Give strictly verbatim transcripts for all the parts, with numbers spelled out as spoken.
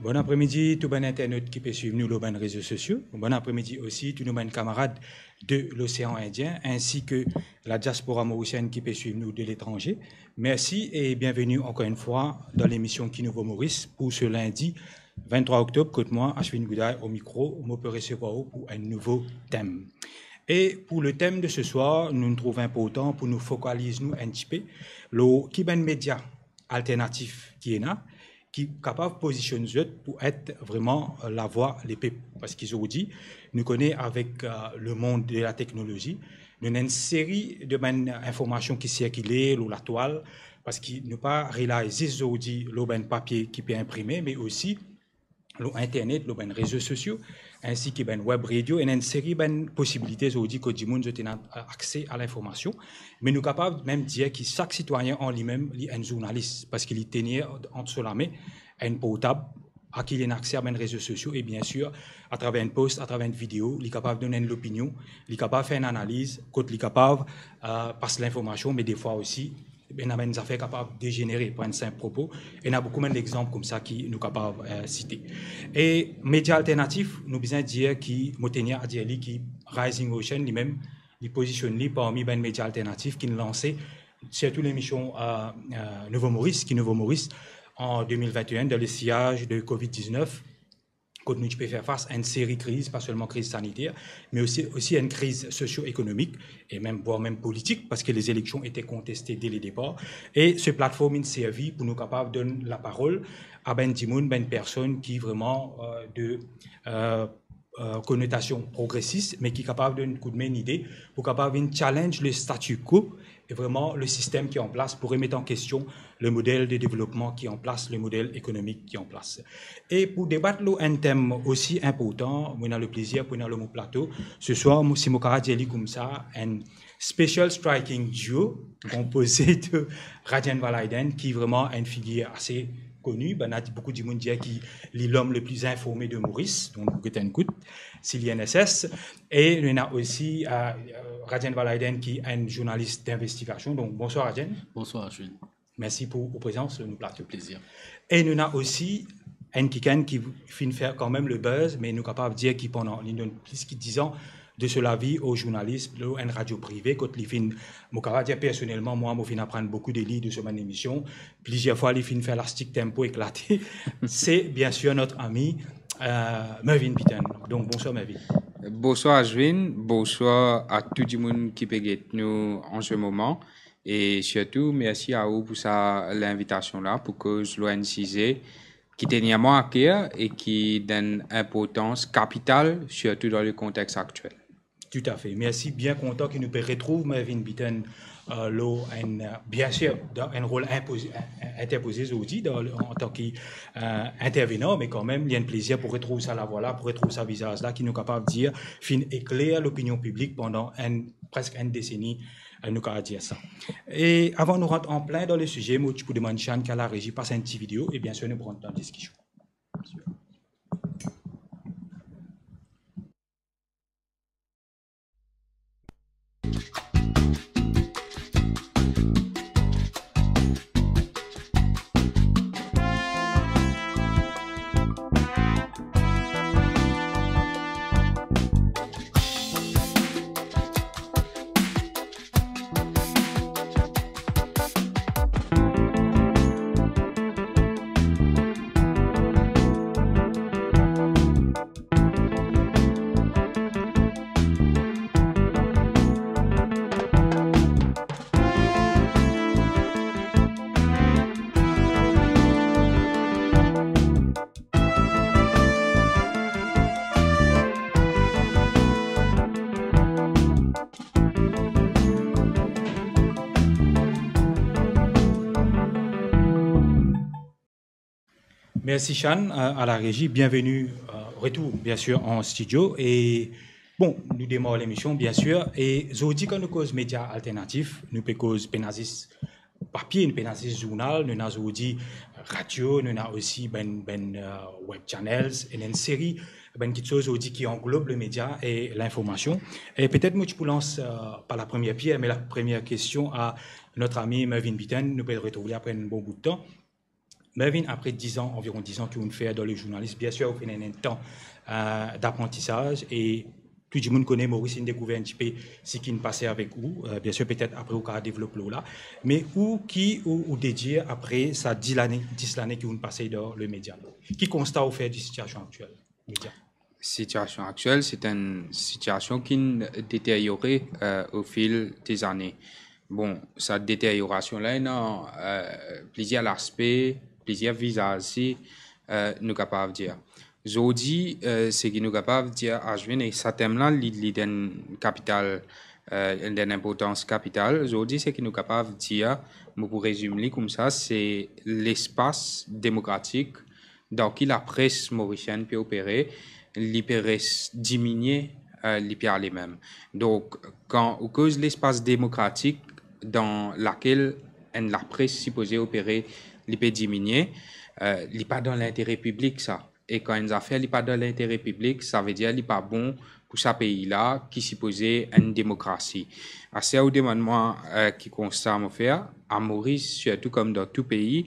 Bon apremidi tou bann internat ki pe swiv nou lor bann rezo sosio. Bon apremidi osi tou nou bann kamarad de Losean Indien, ensi ke la diaspora morisienn ki pe swiv nou de letranze. Mersi e bienveni ankor enn fwa dan lemision Ki Nouvo Moris pou se lindi vinn-trwa oktob, kot mwa, Ashwin Gouday, o mikro, mo pe resevwar ou pou enn nouvo tem. E pou le tem de se swar, nou trouv inportan pou nou fokaliz nou enn tipe lor ki bann media alternatif ki ena, ki kapav pozisionn zot pou et vreman, euh, lavwa lepep. Parski zordi, nou kone avek, euh, lemond de lateknolozi, nou ena enn seri de bann informasion ki sirkile lor latwal, parski nou pa rely zis zordi lor bann papie ki pe inprime, me osi lor internet, lor bann rezo sosio, ensi ki bann web radio, ena enn seri bann posibilite zordi kot dimoun zot ena akse a linformasion. Me nou kapav mem dir ki sak sitwayin an limem, li enn zournalis, parski li tenir ant so lame enn portab, a ki li ena akse a bann rezo sosio, e biensir, atraver enn post, atraver enn video, li kapav donn enn lopinion, li kapav fer enn analiz, kot li kapav, euh, pas linformasion, me defwa osi, ena bann zafer kapav dezenere, pou enn sinp propo. Ena boukou bann lexanp koumsa ki nou kapav, euh, site. E media alternatif, nou bizin dir ki, mo tenir a dir li ki Rising Ocean, limem, li pozisionn li parmi bann media alternatif ki'nn lanse, sirtou lemision, euh, euh, Nouvo Moris, Ki Nouvo Moris, an de mil vinn-e-enn, dan le siyaz de covid diznef, kot nou ti pe fer fas a enn seri kriz, pa selman kriz saniter, me osi, osi enn kriz sosio-ekonomik e mem, vwar mem politik, parski lezileksion ete konteste de le depar. E se platform inn servi pou nou kapav donn laparol a bann dimoun, bann personn ki vreman, euh, de, euh, euh, konotasion progresis, me ki kapav donn koudme enn ide pou kapav vinn challenge le statu quo e vreman le sistem ki an plas pou remet an kestion le model de devlopman ki an plas, le model ekonomik ki an plas. E pou debat lor enn tem osi inportan, mo ena le plezir pou ena lor mo plato se swar, mo, si mo kapav dir li koumsa, enn special striking duo konpoze de Rajen Valaiden, ki vreman enn figir ase koni, bann, boukou dimoun dir ki li lom le pli informe de Moris, donk get enn kout, si li N S S, e nou ena osi, euh, euh, Rajen Valaiden ki enn zournalis dinvestigasion. Donk, bonswar Rajen. Bonswar Ashwin. Mersi pou ou prezans lor nou plato. Plezir. E nou ena osi enn kikenn ki finn fer kanmem le buzz, me nou kapav dir ki pandan, li donn plis ki diz an de so lavi o zournalis lor enn radio prive, kot li finn, mo kapav dir personelman, mwa, mo finn aprann boukou de li, de so bann emision. Plizier fwa, li finn fer lastik tempo eklate. Se biensir not ami, euh, Mervyn Beaton. Donk, bonswar, Mervyn. Bonswar, Ashwin. Bonswar a tou dimoun ki pe get nou an se moman. E sirtou, mersi a ou pou sa linvitasion la, pou koz lor enn size ki tenir mwa aker e ki donn enn inportans kapital, sirtou dan le kontex aktiel. Toutafe. Mersi, bien kontan ki nou pe retrouv Mervyn Beaton, euh, lor enn, euh, biensir, dan enn rol inpoze, in-, in-, interpoze zordi dan le, antan ki, euh, intervenan, me kanmem, li enn plezir pou retrouv sa lavwa la, pou retrouv sa vizaz la, ki nou kapav dir finn ekler lopinion piblik pandan enn, preske enn deseni, euh, nou kapav dir sa. E avan nou rant anplin dan le size, mo ti pou demann Shan ki a la rezi pas enn ti video, e biensir nou pou rant dan diskision. Mersi Shan, euh, a la rezi. Bienveni, euh, retour, biensir, an stidio. E bon, nou demar lemision, biensir. E zordi, kan nou koz media alternatif, nou pe koz pena zis papie, nou pena zis zournal, nou ena zordi radio, nou ena osi bann, bann, euh, web channels, e enn seri bann kiksoz zordi ki anglob le media e linformasion. E petet mo ti pou lans, euh, par la première pierre, me la première question à notre ami Mervyn Beaton, nou pe retrouv li apre enn bon bout tan. Mervyn, apre diz an, anviron diz an ki ou'nn fer dan le zournalism, bien sir, ou finn ena enn tan, euh, daprantisaz e tou dimoun kone Moris, inn dekouver enn tipe seki inn pase avek ou. Euh, bien sir, petet apre ou kapav devlop lor la. Me ou ki ou, ou dedie apre sa dis lane, dis lane ki ou'nn pase dan le media? Ki konsta ou fer de sitiasion aktiel media? Sitiasion aktiel, se enn sitiasion ki'nn deteryore, euh, au fil des années. Bon, sa deteryorasion la, ena, euh, plizier laspe, plizier vizaz si, euh, nou kapav dir. Zordi, euh, seki nou kapav dir Ashwin, e sa tem la, li, li dan kapital, euh, dan inportans kapital. Zordi, seki nou kapav dir, mo pou rezim li koumsa, se lespas demokratik dan ki lapres morisienn pe opere, li pe res diminie, euh, li pe ale mem. Donk, kan ou koz lespas demokratik dan lakel enn lapres sipoze opere, li pe diminie, euh, li pa dan lintere piblik sa. E kan enn zafer li pa dan lintere piblik, savedir li pa bon pou sa pei la ki sipoze enn demokrasi. Aster ou demann mwa, euh, ki konsta mo fer, a Moris, sirtou kom dan tou pei,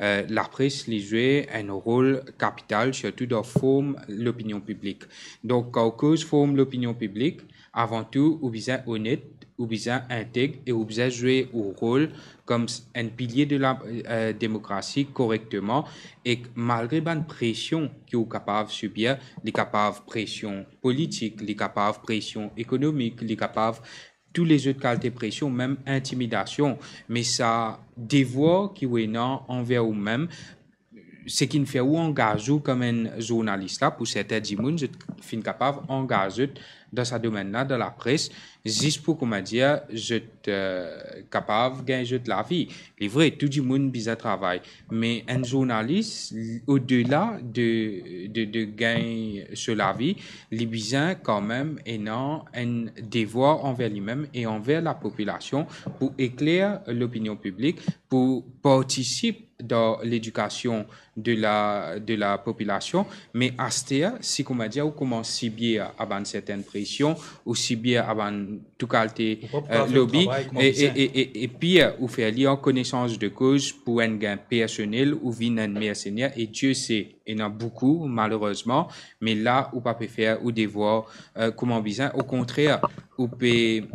euh, lapres li zwe enn rol kapital, sirtou dan form lopinion piblik. Donk, kan ou koz form lopinion piblik, avan tou, ou bizin onet, ou bizin integ e ou bizin zwe ou rol kom s-, enn pilie de la, euh, demokrasi korekteman, ek malgre bann presion ki ou kapav sibir, li kapav presion politik, li kapav presion ekonomik, li kapav tou lezot kalite presion, mem intimidasion, me sa devwar ki ou ena anver ou mem, seki inn fer ou angaz ou kom enn zournalis la, pou sertin dimoun, zot finn kapav angaz zot dan sa domenn la, dan lapres, zis pou, kouma dir, zot, euh, kapav gagn zot lavi. Li vre, tou dimoun bizin travay, me enn zournalis, odela de, de, de gagn so lavi, li bizin kanmem ena enn devwar anver limem e anver lapopilasion pou ekler lopinion piblik, pou partisip dan ledikasion de la, de lapopilasion. Me aster, si, kouma dir, ou koumans sibir a bann sertin presion, ou sibir a bann tou kalite, ou pa pou kapav, euh, fer lobi, travay, kouma e, e, bizin. E, e, e pir, ou fer li an konesans de koz pou enn gagn personel, ou vinn enn mersener, e Dieu sait, ena boukou, malerezman, me la, ou pa pe fer ou devwar, euh, kouma bizin. Okontrer, ou pe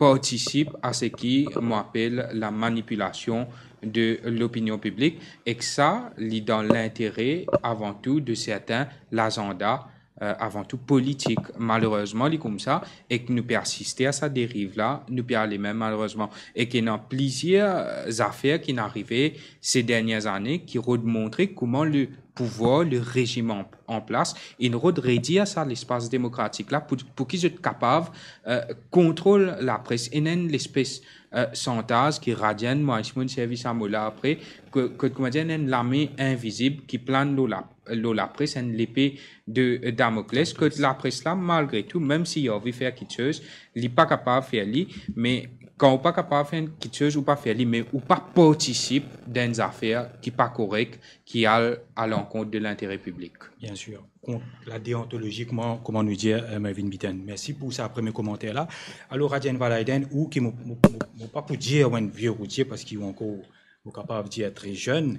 partisip a seki mo apel lamanipilasion de lopinion piblik, ek sa, li dan lintere, avan tou, de sertin lazanda, euh, avan tou politik. Malerezman, li koumsa, ek nou pe asiste a sa deriv la, nou pe ale mem, malerezman. Ek ena plizier, euh, zafer ki'nn arive se dernie ane ki rod montre kouma le pouvwar, le rezim an, an plas, inn rod redir sa lespas demokratik la pou, pou ki zot kapav, euh, kontrol lapres. Ena enn lespes, euh, santaz ki Radian, mwa, si mo'nn servi sa mo la apre, ke, ke, kouma dir, enn lame invizib ki plane lor la, lor lapres, enn lepe de, euh, Damoclès, ke lapres la, malgre tou, mem si li anvi fer kiksoz, li pa kapav fer li, me kan ou pa kapav fer kiksoz, ou pa fer li, me ou pa partisip dan enn zafer ki pa korek, ki al a lankont de lintere piblik. Bien sir, kont la deontolozi, kouma, kouma nou dir, euh, Mervyn Biten. Mersi pou sa premie komanter la. Alor, Radian Vallaiden, ou ki mo, mo, mo, mo pa pou dir ou enn vie routie, parski ou ankor, ou kapav dir, tre zenn.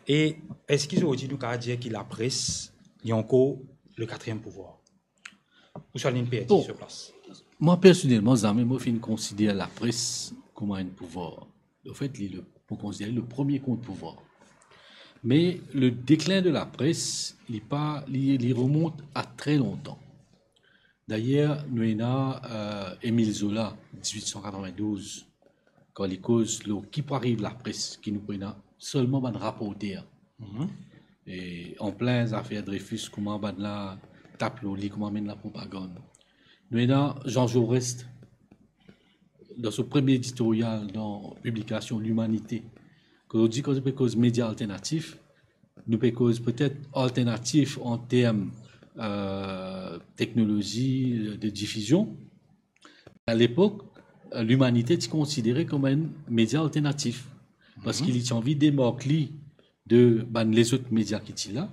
E eski zordi nou kapav dir ki lapres, li ankor le katriem pouvwar? Ouswa li'nn perdi so plas? Bon, mwa, personelman, zame mo finn konsider lapres kouma enn pouvwar. Anfet, li le, mo konsider li le premie kont-pouvwar. Me le deklin de lapres, li pa, li, li remont a tre lontan. Dayer, nou ena, euh, Émile Zola, dizwit san katrevin-douz, kan li koz lor ki pou ariv lapres, ki nou pou ena selman bann raporter. Mhm. E an plin zafer Dreyfus, kouma bannla tap lor li, kouma amenn lapropagann. Nou ena Jean Jaurès, dan so premie editoryal dan piblikasion L'Humanité, kan li dir, kan nou pe koz media alternatif, nou pe koz petet alternatif an term, euh, teknolozi de difizion. A lepok, euh, L'Humanité ti konsidere kom enn media alternatif, parski li ti anvi demark li de bann lezot media ki ti la,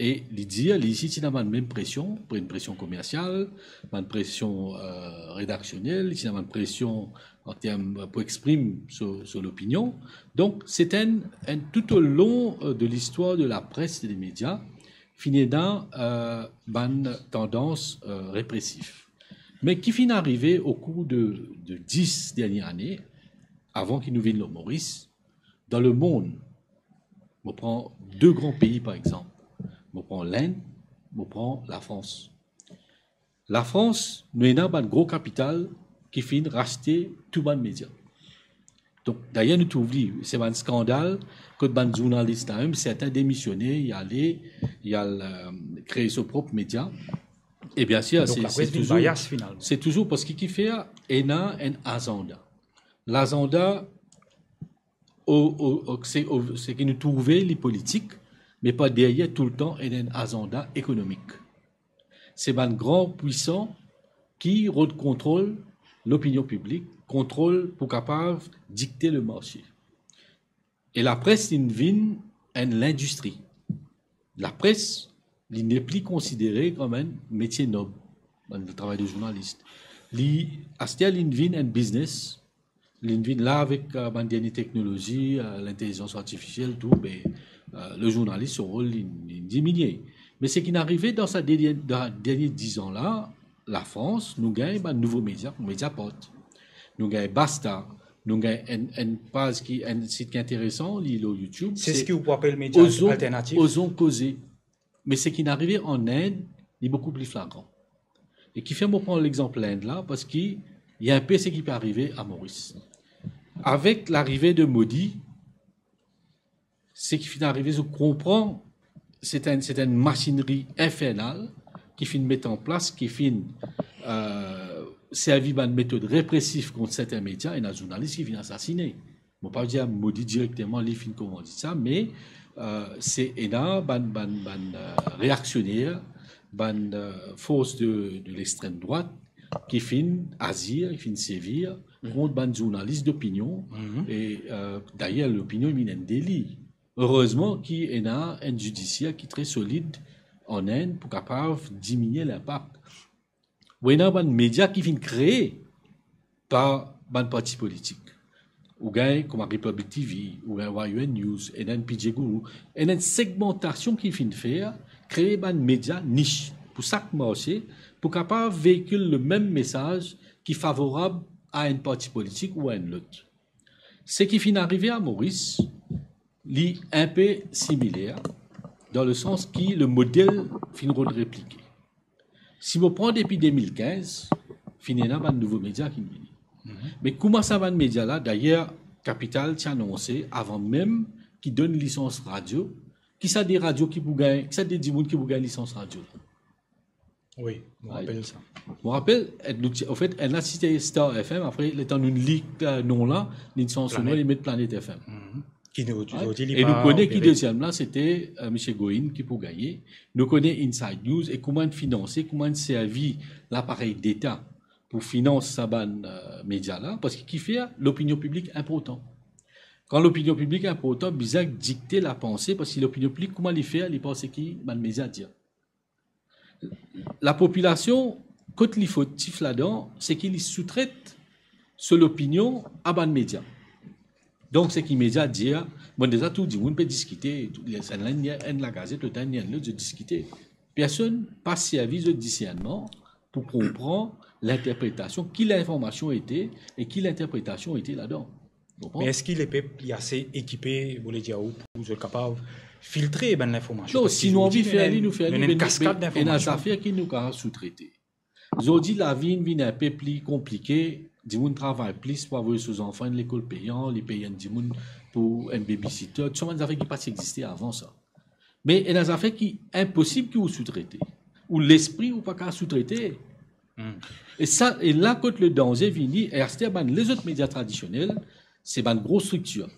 E li dir, li isi ti ena bann mem presion, pre-, enn presion komersial, bann presion, euh, redaksionel, li ti ena bann presion an term, euh, pou exprim so, so lopinion. Donk, se enn, enn toutalong, euh, de listwar de lapres e de media, finn ena, euh, bann tandans, euh, represif. Me ki finn arive o kour de, de dis dernie ane, avan ki nou vinn lor Moris, dan lemond, mo pran de gran pei, par exanp. Mo pran Lenn, mo pran Lafrans. Lafrans, nou ena bann gro kapital ki finn raste tou bann media. Donk, dayer, nou trouv li, se bann skandal, kot bann zournalis la mem, sertin demisione, li ale, li al, euh, kree so prop media. E biensir, Donk, se, lapres se vinn touzour, bias, finalman. Se touzour parski ki fer, ena enn azanda. Lazanda, o, o, o, se, o, seki nou trouve, li politik, me par deryer, toultan, ena enn azanda ekonomik. Se bann gran pwisan ki rod kontrol lopinion piblik, kontrol pou kapav dikte lemarse. E lapres, linn vinn enn lindistri. Lapres, li nepli konsidere kom enn metie nob, dan le travay de zournalis. Li, aster, linn vinn enn biznes, linn vinn la avek, euh, bann dernie teknolozi, euh, lintelizans artifisiel, tou, be, euh, le zournalis, so rol, linn, linn diminie. Me seki finn arive dan sa dernie, dan dernie diz an la, Lafrans, nou gagn bann nouvo media, Mediapart. Nou gagn Basta, nou gagn enn, enn paz ki, enn sit ki interesan, li lor YouTube. Se seki ou pou apel media alternatif. Ozon, Ozon Koze. Me seki finn arive an Ind, li boukou pli flagran. E ki fer mo pran lexanp Lind la, parski li enpe seki pe arive a Moris. Avek larive de Modi, seki finn arive, zot konpran, se enn, se enn masinri infernal ki finn met an plas, ki finn, euh, servi bann metod represif kont sertin media, ena zournalis ki finn asasine. Mo pa dir Modi direkteman, li finn komandit sa, me, euh, se ena bann, bann, bann, euh, reaksioner, bann, euh, fors de, de lextrem drwat ki finn azir, ki finn servi kont bann zournalis dopinion. Mhm. E, euh, dayer, lopinion, li vinn enn deli. Erezman ki ena enn zidisier ki tre solid an Ind pou kapav diminie linpak. Ou ena bann media ki finn kree par bann parti politik. Ou gagn kouma Republic TV, ou gagn Y U N News, ena enn P J Guru, ena enn segmantasion ki finn fer, kree bann media nis pou sak marse, pou kapav veikil lemem mesaz ki favorab a enn parti politik ou a enn lot. Seki finn arive a Moris, li enpe similer, dan lesans ki lemodel finn rod replike. Si mo pran depi de mil kinz, finn ena bann nouvo media ki vini. Mhm. Me kouma sa bann media la, dayer, Kapital ti anonse avan mem ki donn lisans radio, ki sa de radio ki pou gagn, ki sa de dimoun ki pou gagn lisans radio la? Wi, mo rapel sa. Mo rapel, eh, nou ti, anfet, enn la ti ti Star F M, apre, letan nou lik, eh, non la, li sanz so non, Planet. Li met Planet F M. Mhm. Ki nou, zordi, li pa operab. E nou kone ki deziem la, se ti, eh, misie Gohin ki pou gagne. Nou kone Inside News e kouma inn finanse, kouma inn servi laparey Leta pou finans sa bann, eh, media la, parski ki fer, lopinion piblik inportan. Kan lopinion piblik inportan, bizin dikte lapanse, parski lopinion piblik, kouma li fer, li pans seki bann media dir. Lapopilasion, kot li fotif ladan, seki li soutret so lopinion a bann media. Donk, seki media dir, bon, deza tou dimoun pe diskite, tou, li, enn la, enn lagazet, lot la, enn lot, zot diskite. Personn pa servi zot disernman pou konpran linterpretasion, ki linformasion ete e ki linterpretasion ete ladan. Konpran? Me eski lepep li ase ekipe, mo le dir ou, pou zot kapav filtre bann linformasion? Non, parski si nou anvi fer li, nou fer li, me, me ena enn kaskad linformasion. Ena zafer ki nou kapav soutrete. Zordi, lavi inn vinn enpe pli konplike, dimoun travay plis pou avoy so zanfan enn lekol peyan, li pey enn dimoun pou enn babysitter, tou sa bann zafer ki pa ti existe avan sa. Me ena zafer ki inposib ki ou soutrete. Ou lespri ou pa kapav soutrete. Hmm. E sa, e la kot ledanze vini, e aster bann lezot media tradisionel, se bann gro striktir.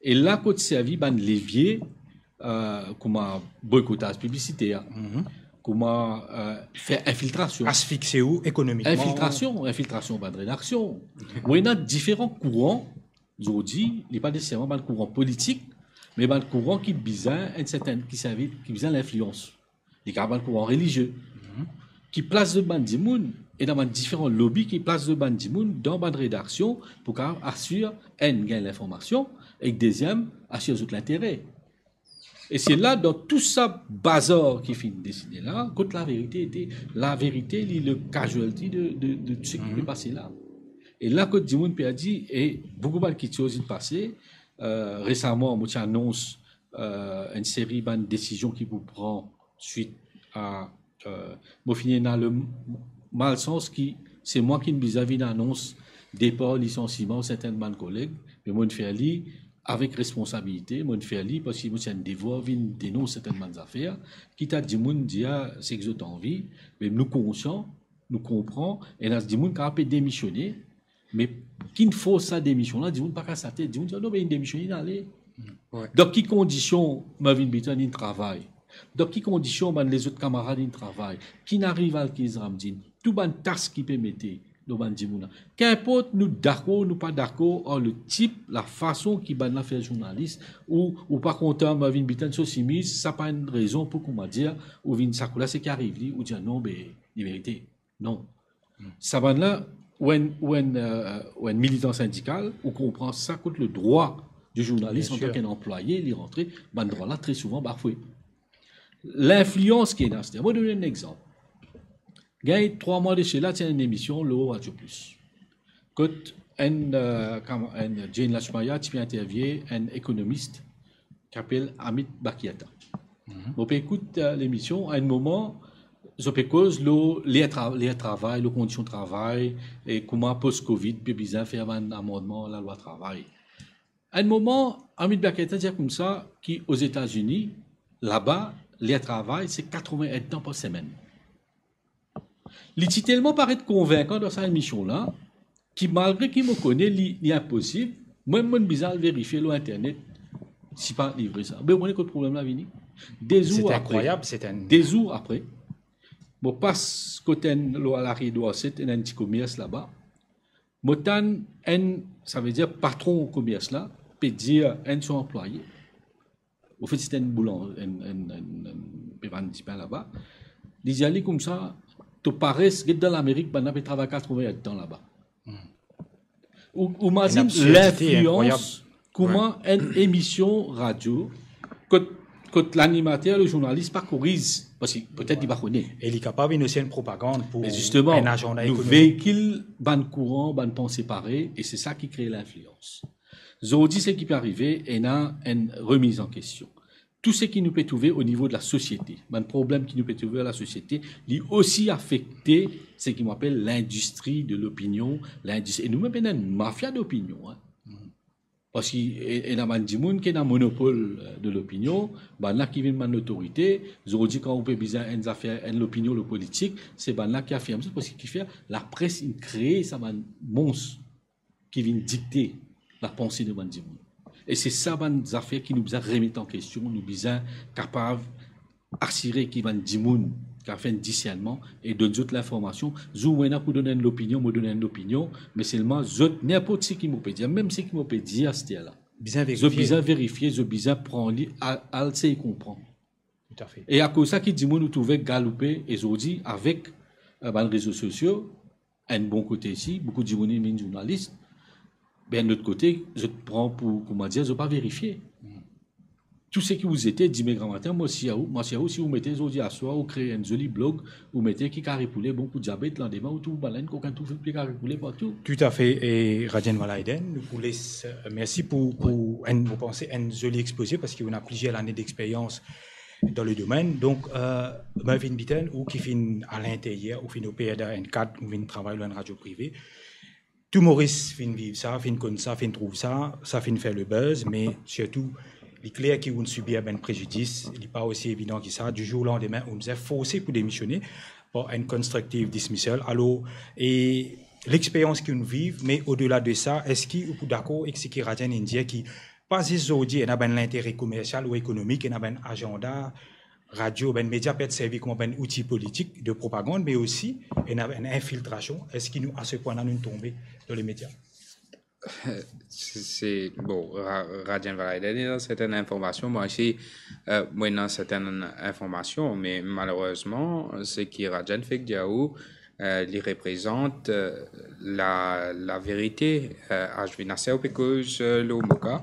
E la kot servi bann levie, eh, kouma boykotaz piblisiter, mhm, kouma, eh, fer infiltrasion. Asfiksie ou ekonomikman. Infiltrasion, infiltrasion bann redaksion. Ou ena diferan kouran, zordi, li pa neseserman bann kouran politik, Me bann kouran ki bizin enn sertin, ki servi, ki bizin linflians. Li kapav bann kouran relizie. Ki plas zot bann dimoun, ena bann diferan lobi ki plas zot bann dimoun dan bann redaksion pou kapav asir, enn, gagn linformasion, ek deziem, asir zot lintere. E se la, dan tou sa bazar ki finn desine la, kot laverite ete. Laverite, li le casualty de, de, de tou seki pe pase la. E la, kot dimoun perdi, e boukou bann kiksoz inn pase. Euh, resaman, mo ti anons, euh, enn seri bann desizion ki pou pran swit a, euh, mo finn ena le malsans ki se mwa ki'nn bizin vinn anons depar, lisansiman sertin bann koleg, me mo'nn fer li avek responsabilite, mo'nn fer li parski mo ti ena devwar vinn denons sertin bann zafer, ki ta dimoun dir seki zot anvi, me nou konsian, nou konpran, ena dimoun kapav pe demisione, me ki'nn fors sa demision la, dimoun pa kas latet, dimoun dir, "Non, me inn demisioné, inn ale." Dan ki kondision Mervin Bitton inn travay? Dan ki kondision bann lezot kamarad inn travay? Ki'nn ariv Alkis Ramdin? Tou bann tas ki pe mete lor bann dimoun la. Kinport nou dakor, nou pa dakor ar le tip, lafason ki bann la fer zournalis, ou, ou pa kontan Mervin Bitton so simiz, sa pa enn rezon pou, koumadir, ou vinn sakola seki ariv li, ou dir, "Non, be, li merite." Non. Sa bann la, ou enn, ou enn, euh, ou enn militan sindikal, ou konpran sa kot le drwa di zournalis antan ki enn anplwaye, li rantre, bann drwa la tre souvan bafwe. Linflians ki ena, setadir, mo donn enn exanp. Gagn trwa mwa de sela, ti ena enn emision lor Radio Plus. Kot enn, euh, kam-, enn Jane Lachmaya ti pe interviewe enn ekonomis ki apel Amit Bakirta. Mo pe ekout, euh, lemision, a enn moman, zot pe koz lor ler tra-, ler travay, lor kondision travay, e kouma post-Covid pe bizin fer bann amandman lalwa travay. A enn moman, Amit Bakirta dir koumsa ki Ozetazini, laba, ler travay se katrovin edtan par semenn. Li ti telman paret konvinkan dan sa emision la, ki malgre ki mo kone li, li inposib, mwa mem mo'nn bizin al verifie lor internet si pa li vre sa. Be, ou kone kot problem la vini? De zour apre, de zour apre, mo pas kot enn, lor lari Dorset, ena enn ti komers laba. Mo tann enn, savedir patron komers la, pe dir enn so anplwaye, anfet, se ti enn boulan-, enn, enn, enn, enn pe vann dipin laba. Li dir li koumsa, "To pares, get dan Lamerik, bann la pe travay katrovin edtan laba." Ou, ou mazinn linflians, kouma enn emision radio, kot, kot lanimater, le zournalis pa koriz, parski petet li pa kone. E li kapav vinn osi enn propagand pou enn azanda ekonomik. Me zisteman, nou veikil bann kouran, bann panse pare, e se sa ki kre linflians. Zordi, seki pe arive, ena enn remiz an kestion. Tou seki nou pe trouve o nivo de lasosiete, bann problem ki nou pe trouve dan lasosiete, li osi afekte seki mo apel lindistri de lopinion, lindistri, e nou mem ena enn mafia dopinion, hein. Parski e-, ena bann dimoun ki ena monopol, euh, de lopinion, bann la ki vinn bann lotorite, zordi kan ou pe bizin enn zafer, enn lopinion lor politik, se bann la ki afirm sa, parski ki fer lapres inn kree sa bann mons ki vinn dikte lapanse de bann dimoun. E se sa bann zafer ki nou bizin remet an kestion, nou bizin kapav asire ki bann dimoun kapav fer enn disernman e donn zot linformasion. Zour mo ena pou donn enn lopinion, mo donn enn lopinion, me selman zot, ninport seki mo pe dir, mem seki mo pe dir aster la, zot bizin verifie, zot bizin pran li, al, al sey konpran. Toutafe. E akoz sa ki dimoun ou trouve galoupe, e zordi avek, euh, bann rezo sosio, enn bon kote isi, boukou dimoun inn vinn zournalis, be enn lot kote, zot pran pou, koumadir, zot pa verifie. Tou seki ou zete, dime gramatin, mo si a ou, mo si a ou, si ou mete zordi aswar, ou kree enn zoli blog, ou mete ki kari poule bon pou diabet, landime ou trouv bann la inn kokin, trouv pli kari poule partou. Toutafe, e Rajen Valaiden, nou pou les, euh, mersi pou, pou enn, mo panse, enn zoli expoze, parski ou ena plizier lane dexperyans dan le domenn. Donk, euh, Mervin Bitton, ou ki finn alinteryer, ou finn oper dan enn kad, ou finn travay lor enn radio prive. Tou Moris finn viv sa, finn konn sa, finn trouv sa, sa finn fer le buzz, me sirtou, li kler ki ou'nn sibir bann prezidis, li pa osi evidan ki sa. Di zour landime, ou'nn bizin forse pou demisione par enn constructive dismissal. Alor, e lexperyans ki ou'nn viv, me odela de sa, eski ou pou dakor ek seki Rajen inn dir ki pa zis zordi ena bann lintere komersial ou ekonomik, ena bann azanda, radio, bann media pe servi kouma bann outi politik de propagand, me osi ena enn infiltrasion. Eski nou, a se pwin la, nou tonbe dan le media? se, se, bon, Ra-, Rajan Vallaide ena sertenn informasion, mwa osi, euh, mwa ena sertenn informasion, me malerezman, seki Rajan fek dir ou, euh, li reprezant, euh, la, laverite. Euh, Ashwin, aster ou pe koz, euh, lor mo ka,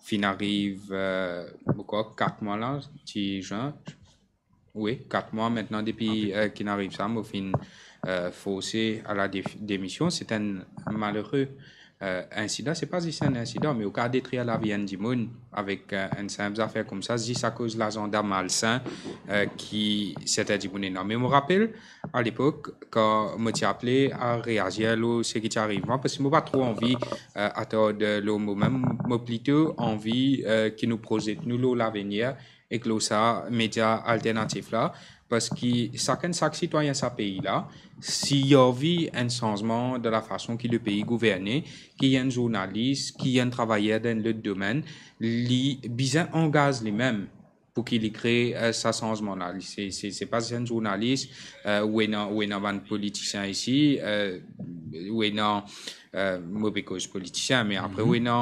finn ariv, euh, mo krwar kat mwa la, ti zin, wi, kat mwa aster depi, euh, ki'nn ariv sa, mo finn, euh, forse a la def-, demision. Se enn malere, euh, insidan. Se pa zis enn insidan, me ou kapav detrir lavi enn dimoun avek, euh, enn sinp zafer koumsa, zis akoz lazanda malsin, euh, ki serten dimoun ena. Me mo rapel, alepok, kan mo ti apel a reazir lor seki ti ariv mwa, parski mo pa tro anvi, euh, atard lor momem, mo plito anvi, euh, ki nou prozet nou lor lavenir, ek lor sa media alternatif la, parski sakenn, sak sitwayin sa pei la, si li anvi enn sanzman dan lafason ki lepei gouverne, ki enn zournalis, ki enn travayer dan enn lot domenn, li bizin angaz limem pou ki li kre, euh, sa sanzman la. Li, se, se, se pa enn zournalis, euh, ou ena, ou ena bann politisien isi, euh, ou ena, euh, mo pe koz politisien, me apre ou ena,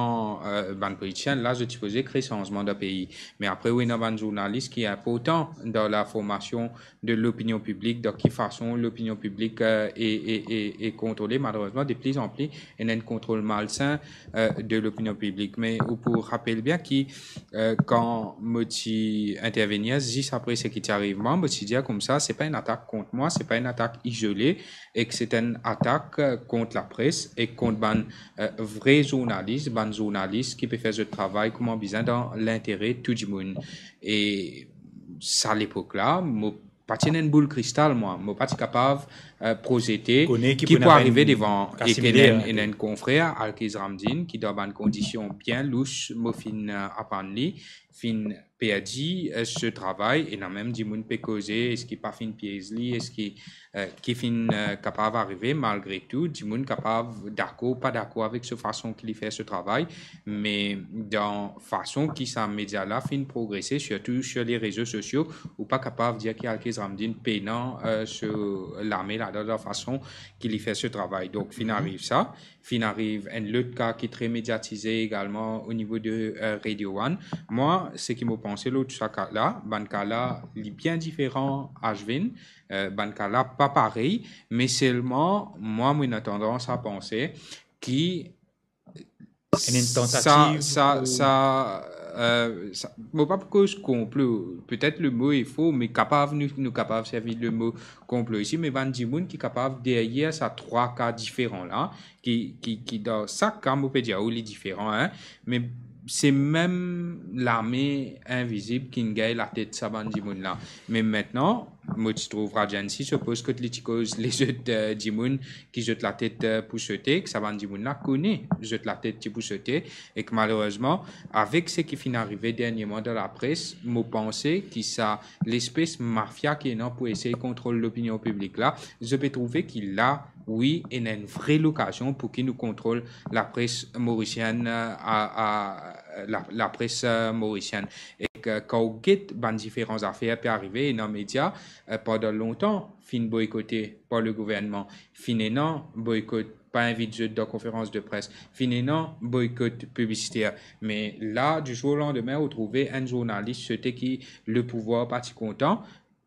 euh, bann politisien la, zot sipoze kre sanzman dan pei. Me apre ou ena bann zournalis ki inportan dan laformasion de lopinion piblik, dan ki fason lopinion piblik, euh, e, e, e, e kontrole. Malerezman, de pli an pli, ena enn kontrol malsin, euh, de lopinion piblik. Me ou pou rapel bien ki, euh, kan mo ti intervenir zis apre seki ti ariv mwa, mo ti dir koumsa, se pa enn atak kont mwa, se pa enn atak izole, ek se enn atak, euh, kont lapres ek kont bann, euh, vre zournalis, bann zournalis ki pe fer zot travay kouma bizin dan lintere tou dimoun. E sa lepok la, mo pa ti ena enn boul kristal, mwa. Mo pa ti kapav, euh, prozete ki pou arive devan. Ek ena enn, ena enn konfrer, Alkez Ramdin, ki dan bann kondision bien lous, mo finn, euh, aprann li, finn perdi, euh, so travay, ena mem dimoun pe koze, eski pa finn piez li, eski, euh, ki finn, euh, kapav arive, malgre tou, dimoun kapav dakor, pa dakor avek so fason ki li fer so travay, me dan fason ki sa media la finn progrese, sirtou sir le rezo sosio, ou pa kapav dir ki Alkez Ramdin pena, euh, so lame ladan dan fason ki li fer so travay. Donk, finn ariv sa, finn ariv enn lot ka ki tre mediatize egalman o nivo de, euh, Radio One. Mwa, seki mo panse lor tou sa ka la, bann ka la, li bien diferan, Ashwin, euh, bann ka la pa parey, me selman, mwa, mo ena tandans a panse ki enn, enn tantativ sa, pou sa, euh, sa, mo pa pou koz konplo, petet le mo e for, me kapav nou, nou kapav servi le mo konplo isi, me bann dimoun ki kapav deryer sa trwa ka diferan la, ki, ki, ki dan sak ka, mo pe dir ou li diferan, hein, me se mem lame invizib ki'nn gagn latet sa bann dimoun la. Me aster, mo ti trouv Rajan isi so poz kot li ti koz lezot, euh, dimoun ki zot latet, euh, pou sote, ki sa bann dimoun la kone zot latet ti pou sote, ek malerezman, avek seki finn arive dernieman dan lapres, mo panse ki sa lespes mafia ki ena pou esey kontrol lopinion piblik la, zot pe trouve ki la, wi, ena enn vre lokazion pou ki nou kontrol lapres morisienn, euh, a, a, la, lapres, euh, morisienn. Ek, euh, kan ou get bann diferan zafer pe arive, ena media, euh, pandan lontan finn boykote par le gouvernman, finn ena boykot, pa invit zot dan konferans de pres, finn ena boykot piblisiter. Me la, du jour au lendemain, ou trouve enn zournalis sote ki le pouvwar pa ti kontan,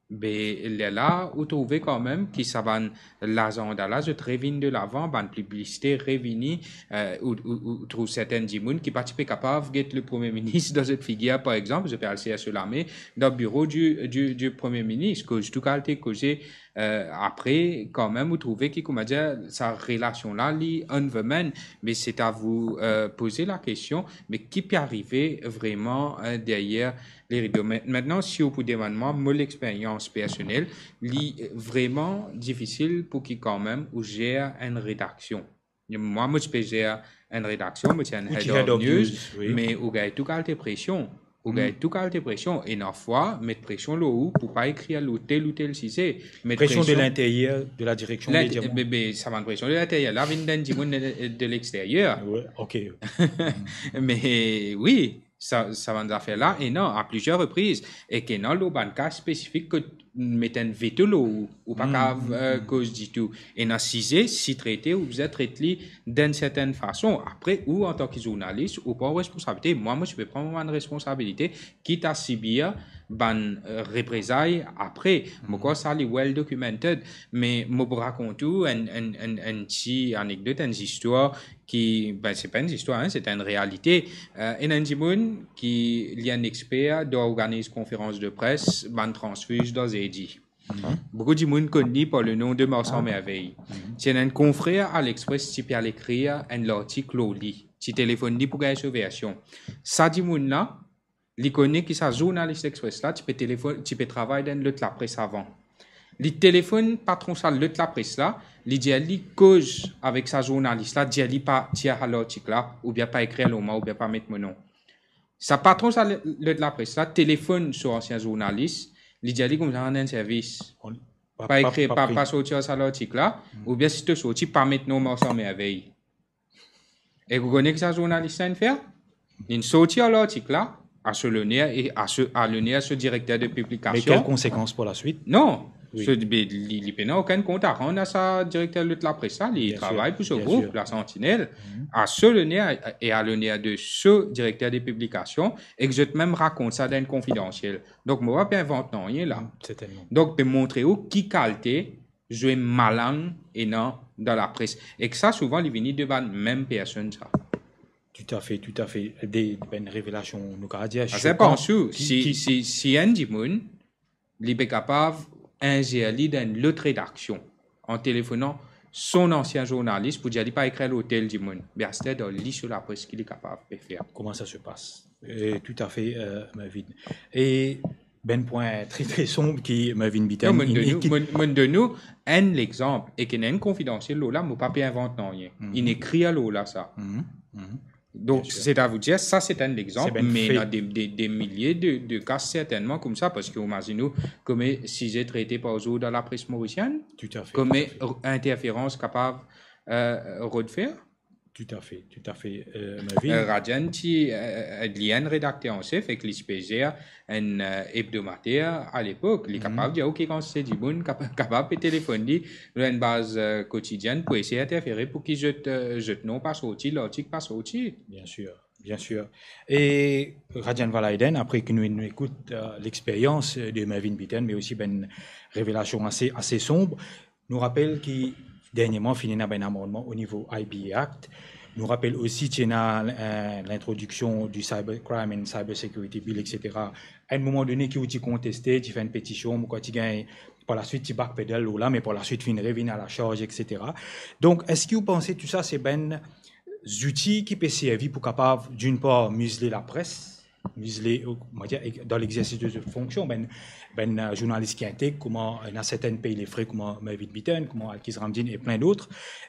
be lerla ou trouve kanmem ki sa bann lazanda la, zot revinn delavan, bann piblisite revini, euh, ou, ou, ou trouv serten dimoun ki pa ti pe kapav get le Premie Minis dan zot figir, par exanp, zot pe al serr so lame dan biro di, di, di Premie Minis, koz tou kalite koze, euh, apre, kanmem, ou trouve ki, koumadir, sa relasion la, li unverminded, me se a vou, euh, poze lakestion, me ki pe arive vreman, euh, deryer lerido. Me-, aster, si ou pou demann mwa, mo lexperyans personel, li, euh, vreman difisil pou ki kanmem ou zer enn redaksion. Mwa, mo ti pe zer enn redaksion, mo ti enn head of news, wi. Me ou gagn tou kalite presion. Ou gagn tou kalite presion. Ena fwa, met presion lor ou pou pa ekrir lor tel ou tel size. Met presion de linteryer, de la direksion, lint-, media. Be, be, sa bann presion de linteryer la vinn dan dimoun de, de lexteryer. Wi, ok. Me wi, sa, sa bann zafer la, ena, a plizier repriz, ek ena lor bann ka spesifik kot met enn veto lor ou, ou pa kapav, euh, koz ditou. Ena size, si trete, ou bizin tret li dan enn sertenn fason. Apre, ou, antan ki zournalis, ou pran responsabilite. Mwa, mo ti pe pran mo bann responsabilite, kit a sibir bann, euh, reprezay apre. Mo krwar sa li well documented, me mo pou rakont ou enn, enn, enn, enn ti anekdot, enn zistwar ki, ben, se pa enn zistwar, hein, se enn realite. Euh, ena enn dimoun ki li enn exper dan organiz konferans de pres bann transfiz dan Zedi. Boukou dimoun konn li par le nom de Marsan Merveille. Ti ena enn konfrer a L'Express ti pe al ekrir enn lartik lor li. Ti telefonn li pou gagn so version. Sa dimoun la, li kone ki sa zournalis L'Express la ti pe telefo-, ti pe travay dan enn lot lapres avan. Li telefonn patron sa lot lapres la, li dir li koz avek sa zournalis la, dir li pa tir sa lartik la, oubien pa ekrir lor mwa, oubien pa met mo non. Sa patron sa le-, lot lapres la telefonn so ansien zournalis, li dir li koumsa rann enn servis. Pa ekrir, pa, pa sorti sa lartik la, oubien si to sorti, pa met non Marsan Merveille. E ou kone ki sa zournalis la inn fer? Linn sorti lartik la, a so loner e a so, a loner so direkter de piblikasion. Me kel konsekans pou laswit? Non. Wi. So, be, li, li pena okenn kont a rann a sa direkter lot lapres la, li travay pou so group, La Sentinelle. A so loner e a loner de so direkter de piblikasion, ek zot mem rakont sa dan enn konfidansiel. Donk, mo pa pe invant nanye la. Sertennman. Donk, pe montre ou ki kalite zwe malang ena dan lapres. Ek sa, souvan, li vini de bann mem personn sa. Toutafe, toutafe. De, bann revelasion, nou kapav dir, sokan. Pans ou, ki, si, ki si, si enn dimoun, li pe kapav inzer li dan enn lot redaksion, an telefonan son ansien zournalis pou dir li pa ekrir lor tel dimoun. Be aster, dan li so lapres ki li kapav pe fer. Kouma sa se pas? Euh, toutafe, euh, Mervyn. E bann pwin tre, tre sonb ki Mervyn Bitton, non, mo donn ou, mo, mo donn ou enn lexanp, e ki ena enn konfidansiel lor la, mo pa pe invant nanye. Inn ekrir lor la sa. Donk, setavedir, sa se enn lexanp, me ena de, de, de milie de, de ka sertennman koumsa, parski imazinn ou, komie size trete par zour dan lapres morisienn, toutafe, komie toutafe, interferans kapav, euh, rod fer. Toutafe, toutafe, euh, Mervyn. Euh, Radian ti, euh, euh, li enn redakter an sef ek li ti pe zer enn, euh, ebdomader a lepok. Li kapav dir, ok, kan se dimoun kap-, kapav pe telefonn li lor enn baz, euh, kotidienn pou esey interfere pou ki zot, euh, zot non pa sorti, lartik pa sorti. Bien sûr, bien sûr. E Radian Valaiden, apre ki nou, nou ekout, euh, lexperyans de Mervyn Bitton, me osi bann revelasion ase, ase sonb, nou rapel ki dernierman finn ena bann amannman o nivo I B A Act. Nou rapel osi ti ena, euh, lintrodiksion di Cyber Crime and Cyber Security Bill, et cetera. A enn moman done ki ou ti konteste, ti fer enn petision, mo krwar ti gagn, par laswit ti backpedal lor la, me par laswit finn revinn a la charz, et cetera. Donk, eski ou panse tou sa se bann zouti ki pe servi pou kapav, d'une part, museler lapres, museler, euh, on va dire, dan lexersis de zot fonksion, bann, bann, euh, zournalis ki integre, kouma, euh, ena sertin pey lefre, kouma Mervyn Bitton, kouma Alkiz Ramdin e plin dot.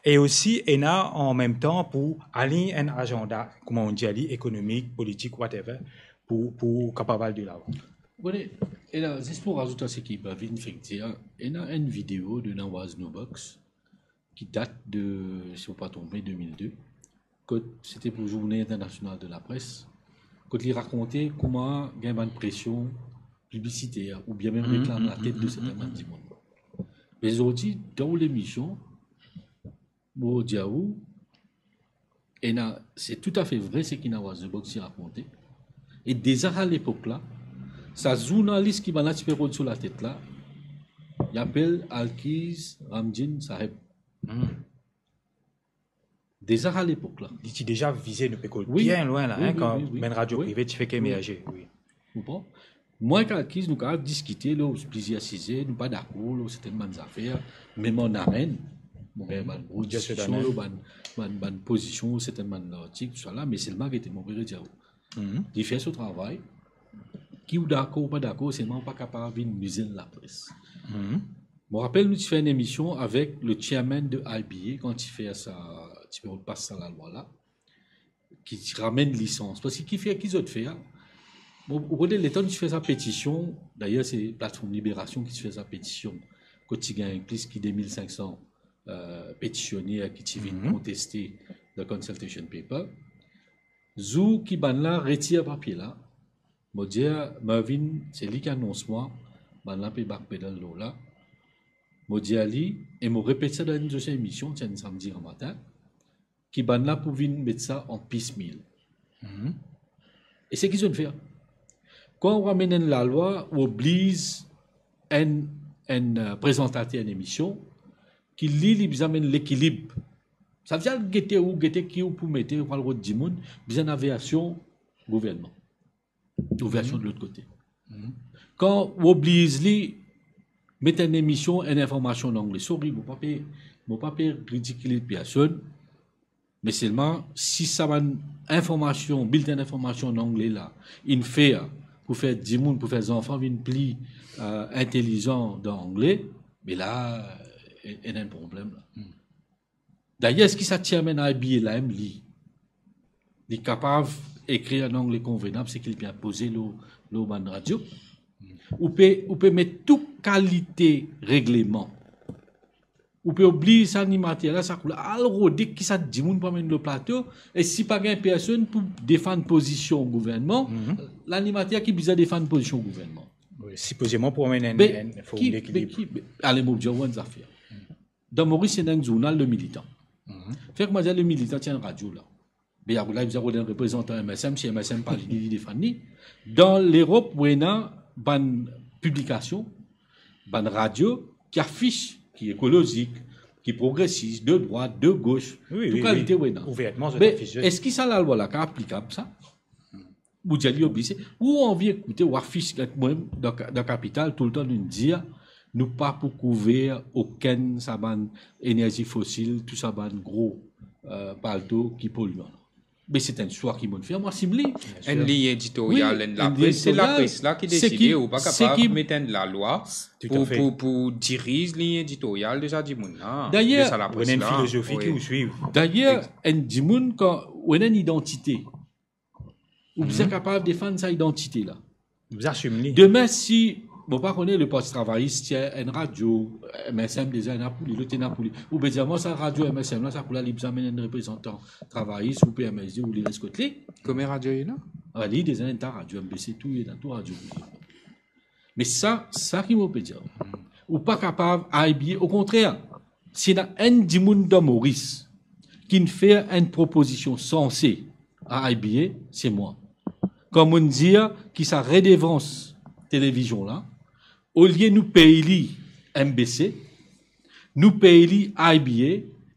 E osi, ena an mem tan pou align enn azanda, kouma on dir li, ekonomik, politik, whatever, pou, pou kapav al delavan. Bon, e la, zis pou razout a seki Mervyn fek dir, ena enn video de Nawaz Nubox, ki dat de, si mo pa tronpe, de mil de, kot se ti pou Zourne Internasional de Lapres, kot li rakonte kouma gagn bann presion piblisiter oubien mem reklam latet de sertin bann dimoun. Me zordi, dan ou lemision, mo dir ou, ena, se toutafe vre seki Nawaz Nubox ti rakonte. E deza a lepok la, sa zournalis ki bann la ti pe rod so latet la, li apel Alkiz Ramdin Saheb. Deza a lepok la. Li ti deza vize, nou pe kol bien lwin la, wi, hein, wi, kan wi, wi, bann radio prive ti fek emerze, wi. Ou konpran? Mwa ek Alkiz, nou kapav diskite lor plizier size, nou pa dakor lor sertin bann zafer, mem an amenn, nou gagn bann gro diskision lor bann, bann, bann pozision, sertin bann lartik, tousala, me selman gete, mo pe redir ou. Li fer so travay, ki ou dakor ou pa dakor, selman ou pa kapav vinn museler lapres. Mo rapel nou ti fer enn emision avek le chairman de I B A kan ti fer sa, ti pe pas sa lalwa la, ki ti ramenn lisans. Parski ki fer, ki zot fer? Bon, ou kone letan nou ti fer sa petision, dayer se Platform Libération ki ti fer sa petision, kot ti gagn plis ki de mil sink san, euh, petisioner ki ti vinn konteste the consultation paper. Zour ki bann la retir papie la, mo dir, Mervyn, se li ki anons mwa, Bannla pe backpedal lor la. Mo dir li, e mo repet sa dan enn zot emision, ti enn samdi gramatin, ki bannla pou vinn met sa an piecemeal. E seki zot fer. Kan ou amenn enn lalwa, ou obliz enn, enn, eh, prezantater enn emision, ki li, li bizin amenn lekilib. Savedir, al gete ou, gete ki ou pou mete, ou al rod dimoun, bizin ena version gouvernman. Ou version de lot kote. Kan ou obliz li met enn emision, enn informasion an angle, sorry, mo pa pe, mo pa pe ridikiliz personn, me selman, si sa bann informasion, biltin informasion an angle la, inn fer pou fer dimoun, pou fer zanfan vinn pli, eh, intelizan dan angle, me la, eh, ena enn problem la. Dayer, eski sa chairman I B A la mem li, li kapav ekrir an angle konvenab, seki li pe inpoze lor, lor bann radio? Ou pe, ou pe met tou kalite regleman. Ou pe obliz sa animater la, sa kouleur, al rode ki sa dimoun pou amenn lor plato, e si pa gagn personn pou defann pozision gouvernman, lanimater ki bizin defann pozision gouvernman. Wi, sipozeman pou amenn enn, be, enn form ki, be, lekilib. Ki, be, ale, mo dir ou enn zafer. Dan Moris, ena enn zournal Le Militant. Fer kouma dir Le Militant ti enn radio la. Be, akoz la, li bizin rod enn reprezantan M S M, si M S M pa li, li defann li. Dan Lerop, ou ena bann piblikasion, bann radio ki afis, ki ekolozik, ki progresis, de drwat, de gos, wi, tou kalite ou ena. Ouvertman, zot afis zot. Be, eski sa lalwa la kapav aplikab sa? Ou dir li oblize. Ou anvi ekoute, ou afis, mwa, dan, dan kapital, toultan nou dir, nou pa pou kouver okenn sa bann enerzi fosil, tou sa bann gro, eh, palto ki polian. Me se enn swa ki mo'nn fer, mwa, si mo li. Enn lign editorial, wi, enn lapres, se lapres la ki deside, ou pa kapav met enn lalwa pou, pou, pou diriz lign editorial de sa dimoun la, de sa lapres la. Ou ena enn filozofi ki ou swiv. Dayer, enn dimoun, kan ou ena enn idantite, ou bizin kapav defann sa idantite la. Ou bizin asim li. Demin, si, mo pa kone, le Parti Travayis ti enn radio, M S M deza ena pou li, lot ena pou li. Ou pe dir mwa, sa radio M S M la, sa kouleur, li bizin amenn enn reprezantan travayis ou P M S D ou li res kot li. Komie radio ena? Ah, li deza ena radio, M B C tou, ena tou radio. Me sa, sa ki mo pe dir, ou pa kapav I B A, okontrer, si ena enn dimoun dan Moris ki'nn fer enn propozision sanse a I B A, se mwa. Kan mo'nn dir ki sa redevans televizion la, olie nou pey li M B C, nou pey li I B A,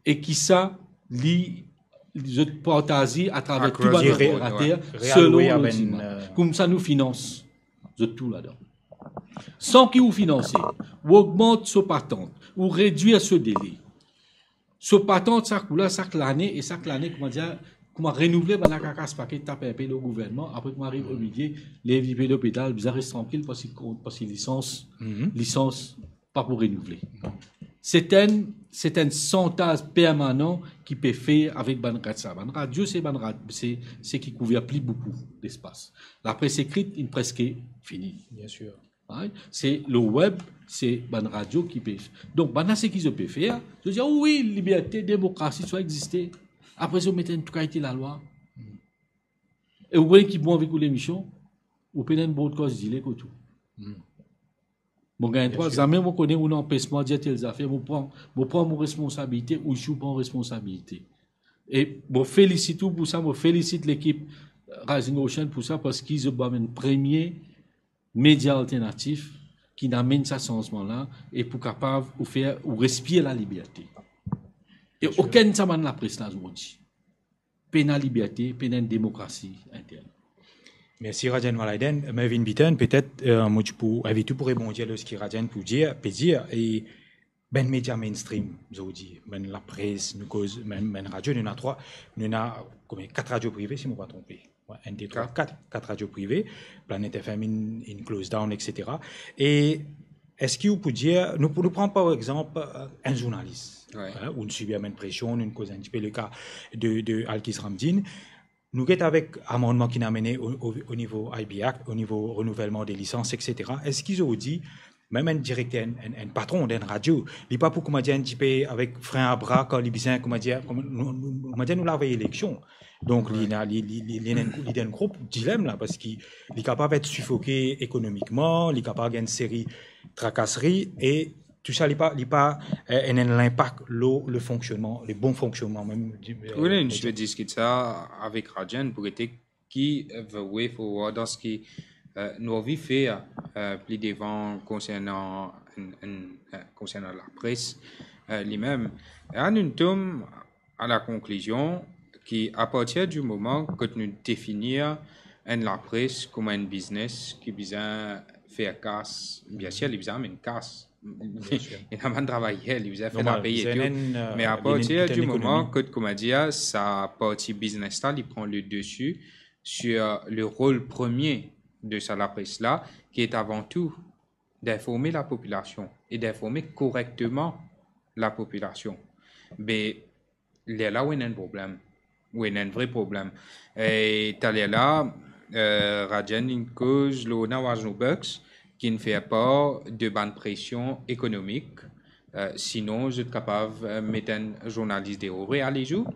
e ki sa li, zot partaz li atraver tou bann operater, selon, realoue, selon bann, eh, koumsa nou finans zot tou ladan. San ki ou finanse, ou ogmant so patant, ou redwir so dele. So patant, sa kouleur, sak lane, e sak lane, kouma dir, kouma renouvle, bann la kakas pake tap inpe lor gouvernman, apre kouma ariv omilie, lev lipie lor pedal, bizin res trankil, parski, parski lisans, lisans pa pou renouvle. Se enn, se enn santaz permanan ki pe fer avek bann rad sa. Bann radio, se bann rad-, se, se ki kouver pli boukou lespas. Lapres ekrit, inn preske fini. Bien sir. Right? Se lor web, se bann radio ki pe. Donk, bann la, seki zot pe fer, zot dir, "Wi, liberte, demokrasi, sa existe." Apre, zot met enn tou kalite lalwa. E ou enn ki bon avek ou lemision, ou pena enn broadcast delay kot ou. Mo gagn drwa, zame mo kone ou anpes mwa dir tel zafer, mo pran, mo pran mo responsabilite, ou isi ou pran responsabilite. E mo felisit ou pou sa, mo felisit lekip Rising Ocean pou sa, parski zot bann premie media alternatif ki'nn amenn sa sanzman la, e pou kapav ou fer ou respir laliberte. E okenn sa bann lapres la zordi. Pena liberte, pena enn demokrasi intern. Mersi, Rajen Walayden. Mervyn Bitton, petet, eh, mo ti pou invit ou pou rebondir lor seki Rajen pou dir, pe dir, e bann media mainstream, zordi, bann lapres, nou koz, bann, bann radio, nou ena trwa, nou ena konbien, kat radio prive, si mo pa tronpe. Wi, enn, de, trwa, kat, kat radio prive, Planet F M inn, inn close down, et cetera. E eski ou pou dir, nou, nou pran par exanp, eh, enn zournalis, wi, eh, ou inn sibir bann presion, nou koz enn tipe le ka de, de Alkis Ramdin. Nou get avek amannman ki'nn amene o, o, o nivo I B Act, o nivo renouvelman de lisans, et cetera. Eski zordi, Mem enn direkter, enn, enn, enn patron dan enn radio, li pa pou, kouma dir, enn tipe avek fren a bra kan li bizin, kouma dir, kouma, nou, nou, kouma dir, nou la vey eleksion. Donk, li, li, li, li, li, li dan enn gro dilem la, parski li kapav et sifoke ekonomikman, li kapav gagn seri trakasri, e tou sa, li pa, li pa, eh, ena enn linpak lor le fonksionnman, le bon fonksionnman mem di, eh, Wi, nou ti pe diskit sa avek Rajan pou gete ki, eh, the way forward dan seki, eh, nou anvi fer, eh, pli devan konsernan, enn, enn, eh, konsernan lapres, eh, limem. E la, nou tom a la konklizion ki, apartir di moman kot nou definir enn lapres kouma enn biznes ki bizin fer kas, biensir, li bizin amenn kas. Biensir. Ena bann travayer, li bizin fer lapey e tou. Me apartir di moman kot, kouma dir, sa parti biznes la, li pran le desi sur le rol premie de sa lapres la, ki est avant tout d'informer la population et d'informer correctement la population. Be, lerla ou ena enn problem. Ou ena enn vre problem. E taler la, eh, Rajan inn koz lor Nawaz Nourbuks, ki'nn fer par de bann presion ekonomik. Eh, sinon, zot kapav, eh, met enn zournalis de Ouvrier, ale zour.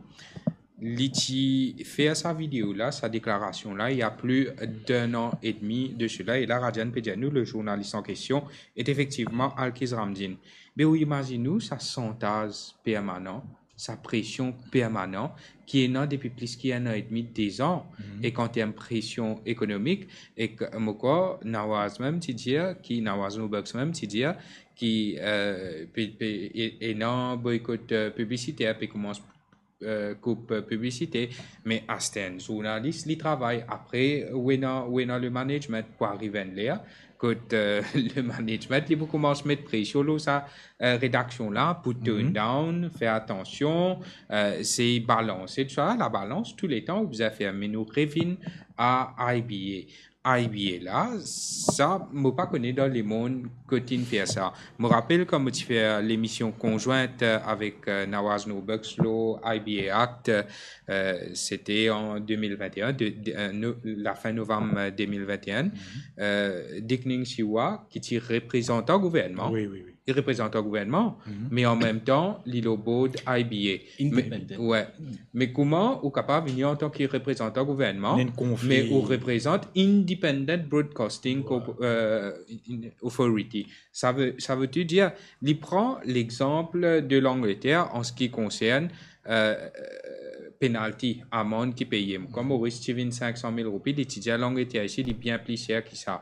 Li ti fer sa video la, sa deklarasion la, il y a plus d'un an et demi de cela. E la, Rajan pe dir nou, le journaliste en question est effectivement Alkiz Ramdin. Be ou imazinn ou sa santaz permanan, sa presion permanan ki ena depi plis ki enn an edmi, de zan, e kan term presion ekonomik, e k-, mo krwar Nawaz mem ti dir ki, Nawaz Nourbuks mem ti dir ki, eh, pe, pe, e-, ena boykot, eh, piblisiter, pe koumans, eh, koup, eh, piblisite, me aster enn zournalis li travay, apre ou ena, ou ena le management pou ariv enn ler, kot, eh, le management li pou koumans met presion lor sa, eh, redaksion la pou tone down, fer atansion, eh, sey balanse tou sa. Labalans, touletan ou bizin fer, me nou revinn a I B A. I B A la, sa, mo pa kone dan lemond kot inn fer sa. Mo rapel kan mo ti fer lemision konzwint, eh, avek, eh, Nawaz Nourbuks lor I B A Act, eh, sete an de mil vinte-enn, de, de, eh, no-, lafin novam, eh, de mil vinte-enn, eh, Dickney Siwa, ki ti reprezantan gouvernman, Wi, wi, wi. li reprezantan gouvernman, me an mem tan, li lor board I B A. Independent. Me, wi. Me kouma ou kapav vini antan ki reprezantan gouvernman, Ena enn konfli. Me ou reprezant Independent Broadcasting Corp-, eh, in-, Authority. Sa ve, sa ve tou dir, li pran lexanp de Langleter an seki konsern, eh, penalti, amann ki peye. Kan Moris ti vinn sink san mil roupi, li ti dir Langleter isi, li bien pli ser ki sa.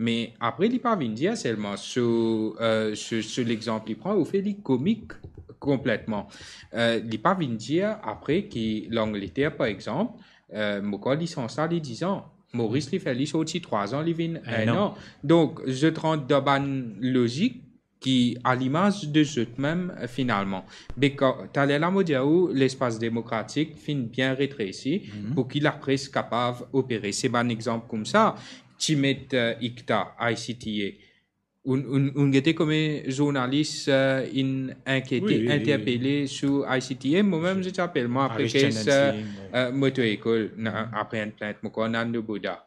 Me apre, li pa vinn dir selman so, eh, so, so lexanp li pran, ou fer li komik konpletman. Eh, li pa vinn dir apre ki Langleter, par exanp, eh, mo krwar lisans la, li dizan. Moris, li fer li sorti trwa zan, li vinn enn an. Enn an. Donk, zot rant dan bann lozik ki a limaz de zot mem, eh, finalman. Be ka-, taler la, mo dir ou, lespas demokratik finn bien retresi pou ki lapres kapav opere. Se bann exanp koumsa, ti met, eh, ICTA, I C T A. Ou, ou, ou gete komie zournalis, eh, inn inkiete, Wi, wi, wi, wi. interpele sou I C T A. Mo mem, zot ti apel mwa apre Harish kes, Chandon Singh, wi. eh, moto ekol, na, apre enn plint, mo krwar Nando Bouda.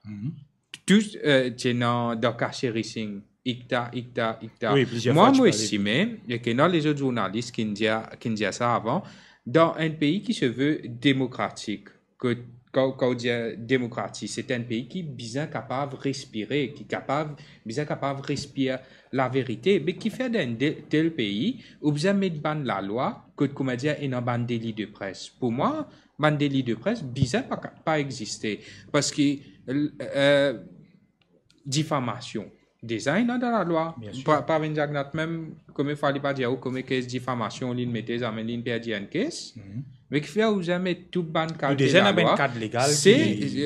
Tou, eh, ti ena dan Kashmir Singh, ICTA, ICTA, ICTA. Wi, plizier Mwa, fwa, mo ti pa estime, e ki ena lezot zournalis ki'nn dir, ki'nn dir sa avan, dan enn pei ki se ve demokratik, ke, kan, kan ou dir demokrati, se enn pei ki bizin kapav respire, ki kapav, bizin kapav respir laverite. Me kifer dan enn de-, tel pei, ou bizin met bann lalwa, kot, kouma dir, ena bann deli de pres. Pou mwa, bann deli de pres bizin pa ka-, pa existe. Parski, eh, difamasion, deza ena dan lalwa. Bien sûr. Pa, pa vinn dir Agnat mem, komie fwa li pa dir ou komie kes difamasion li'nn mete, zame li'nn perdi enn kes. Me kifer ou zame tou bann kalite lalwa? Ou deza ena bann kad legal ki... Se,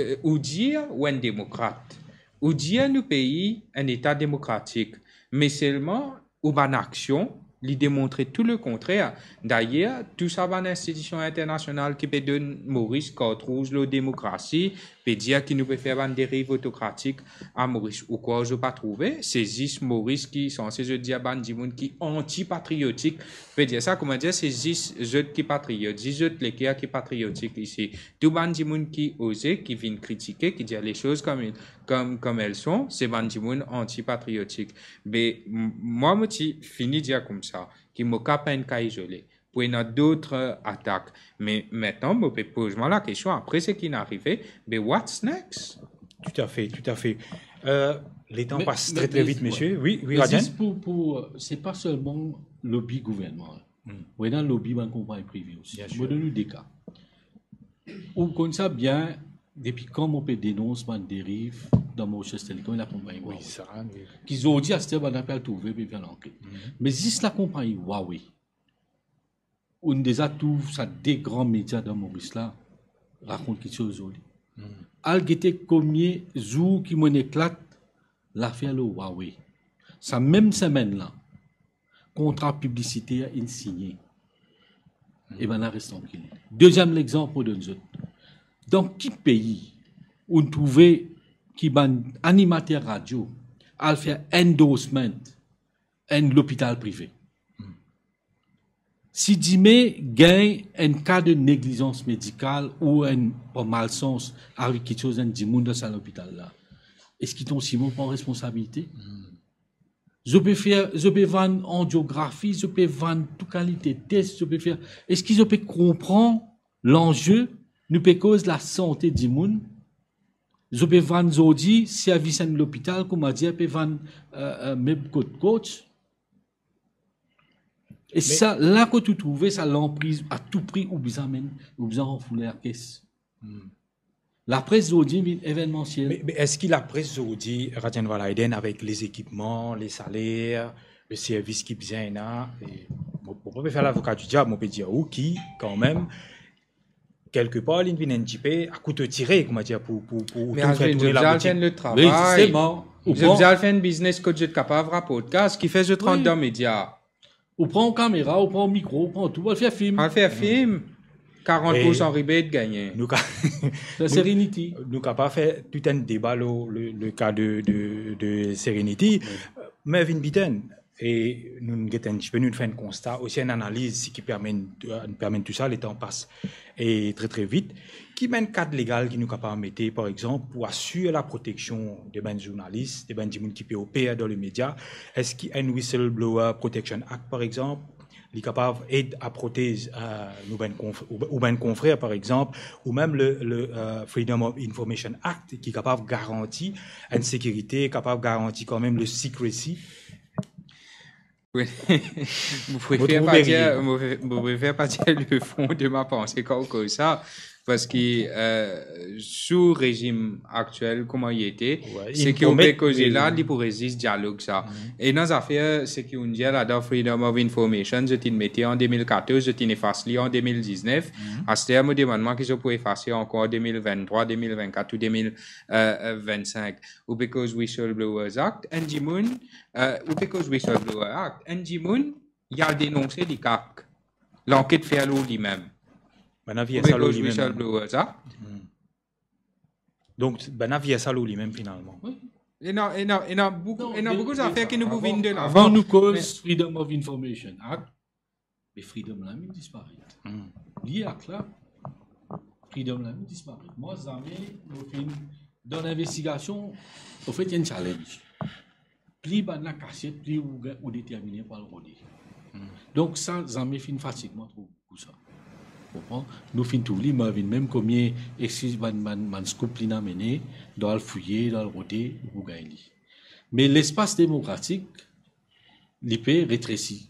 eh, ou dir ou enn demokrat. Ou dir nou pei enn eta demokratik. Me selman, ou bann aksion, li demontre tou le kontrer. Dayer, tou sa bann institision internasional ki pe donn Moris kart rouz lor demokrasi, pe dir ki nou pe fer bann deriv otokratik a Moris. Ou krwar zot pa trouve? Se zis Moris ki sanse zot dir bann dimoun ki antipatriotik. Pe dir sa, kouma dir, se zis zot ki patriot, zis zot leker ki patriotik isi. Tou bann dimoun ki oze, ki vinn kritike, ki dir les choses comme, comme, comme elles sont, se bann dimoun antipatriotik. Be, m-, mwa, mo ti fini dir koumsa, ki mo ka pa enn ka izole. Pou ena dot atak. Me aster, mo pe poz mwa lakestion, apre seki inn arive, be what's next? Toutafe, toutafe. Euh, letan pas tre, tre vit, mesie. Wi, wi, Radian? Zis pou, pou, se pa selman lobi gouvernman. Hmm. Ou ena lobi bann konpagni prive osi. Bien sir. Mo donn ou de ka. Ou konn sa bien, depi kan mo pe denons bann deriv dan Mauritius Telecom, lakonpagni Huawei. Wi, sa, wi. Ki zordi, aster, bann apel trouve, pe fer lanket. Hmm. Me zis lakonpagni Huawei, ou'nn deza trouv sa de gran media dan Moris la rakont kiksoz lor li. Hmm. Al gete komie zour ki mo'nn eklat lafer lor Huawei. Sa mem semenn la, kontra piblisiter inn signe. Hmm. E bann la res trankil. Deziem lexanp mo donn zot. Dan ki pei ou'nn trouve ki bann animater radio al fer endorsement enn lopital prive? Hmm. Si dime gagn enn ka de neglizans medikal ou enn, par malsans, ariv kiksoz enn dimoun dan sa lopital la, eski Ton Simon pran responsabilite? Hmm. Zot pe fer, zot pe vann angiografi, zot pe vann tou kalite tes, zot pe fer. Eski zot pe konpran lanze? Nou pe koz lasante dimoun. Zot pe vann zordi servis enn lopital, kouma dir, pe vann, euh, euh, meb kot kot. E me sa, la kot ou trouve sa lanpriz, a tou pri ou bizin amenn, ou bizin ranfouler lakes. Hmm. Lapres zordi vinn evennmansiel. Me, me eski lapres zordi, Radian Valaiden, avek lezekipman, lesaler, leservis ki bizin ena, e mo, mo pa pe fer lavoka di diab, mo pe dir ou ki, kanmem, kelkepar, li vinn enn tipe a kouto tire, kouma dir, pou, pou, pou tou fer tourne labotik. Me zot bizin al fer enn lot travay. Wi, zisteman. Zot bizin al fer enn biznes kot zot kapav raport kas, kifer zot rant dan media? Ou pran kamera, ou pran mikro, ou pran tou, ou al fer film. Al fer film. Karant poursan rebate gagne. Nou ka-, sa Serenity. Nou kapav fer tou enn deba lor le, le ka de, de, de Serenity. Wi. Me vinn biten, e nou get enn tipe, nou fer enn konsta, osi enn analiz, seki permet, permet tou sa, letan pas e tre, tre vit. Ki bann kad legal ki nou kapav mete, par exanp, pou asir laproteksion de bann zournalis, de bann dimoun ki pe oper dan lemedia? Eski enn Whistleblower Protection Act, par exanp, li kapav ed a protez, euh, nou bann konf-, ou, ou bann konfrer, par exanp, ou mem le, le, euh, Freedom of Information Act, ki kapav garanti enn sekirite, kapav garanti kanmem le secrecy? Wi. Mo prefer pa dir, mo pre-, mo prefer pa dir le fon de ma panse kan ou koz sa, parski, euh, sou rezim aktiel, kouma li ete, seki ou pe koze la, li pou rezis dialog sa. E dan zafer, seki ou'nn dir la dan Freedom of Information, zot inn mete an de mil katorz, zot inn efas li an de mil diznef. Aster, mo demann mwa ki zot pou efase ankor de mil venntrwa, de mil vennkat ou de mil, euh, euh, vennsink. Ou pe koz Whistleblowers Act, enn dimoun, euh, ou pe koz Whistleblower Act, enn dimoun, li al denonse li kak. Lanket fer lor limem. Bann la vir sa lor limem. Ou pe koz Whistleblower Act. Hmm. Donk, bann la vir sa lor limem finalman. Wi. Ena, ena, ena boukou, ena boukou zafer ki nou pou vinn de lavan. Avan nou koz Freedom of Information Act, me Freedom la mem disparet. Hmm. Li ak la, Freedom la mem disparet. Mwa, zame mo finn dan linvestigasion, anfet, enn challenge. Pli bann la kasiet, pli ou, ou determine pou al rode. Hmm. Donk sa, zame finn fatig mwa tro boukou sa. Konpran? Nou finn trouv li, mo vinn mem komie, eskiz, bann, bann, bann scoop li inn amene, dan al fouye, dan al rode, ou pou gagn li. Me lespas demokratik, li pe retresi.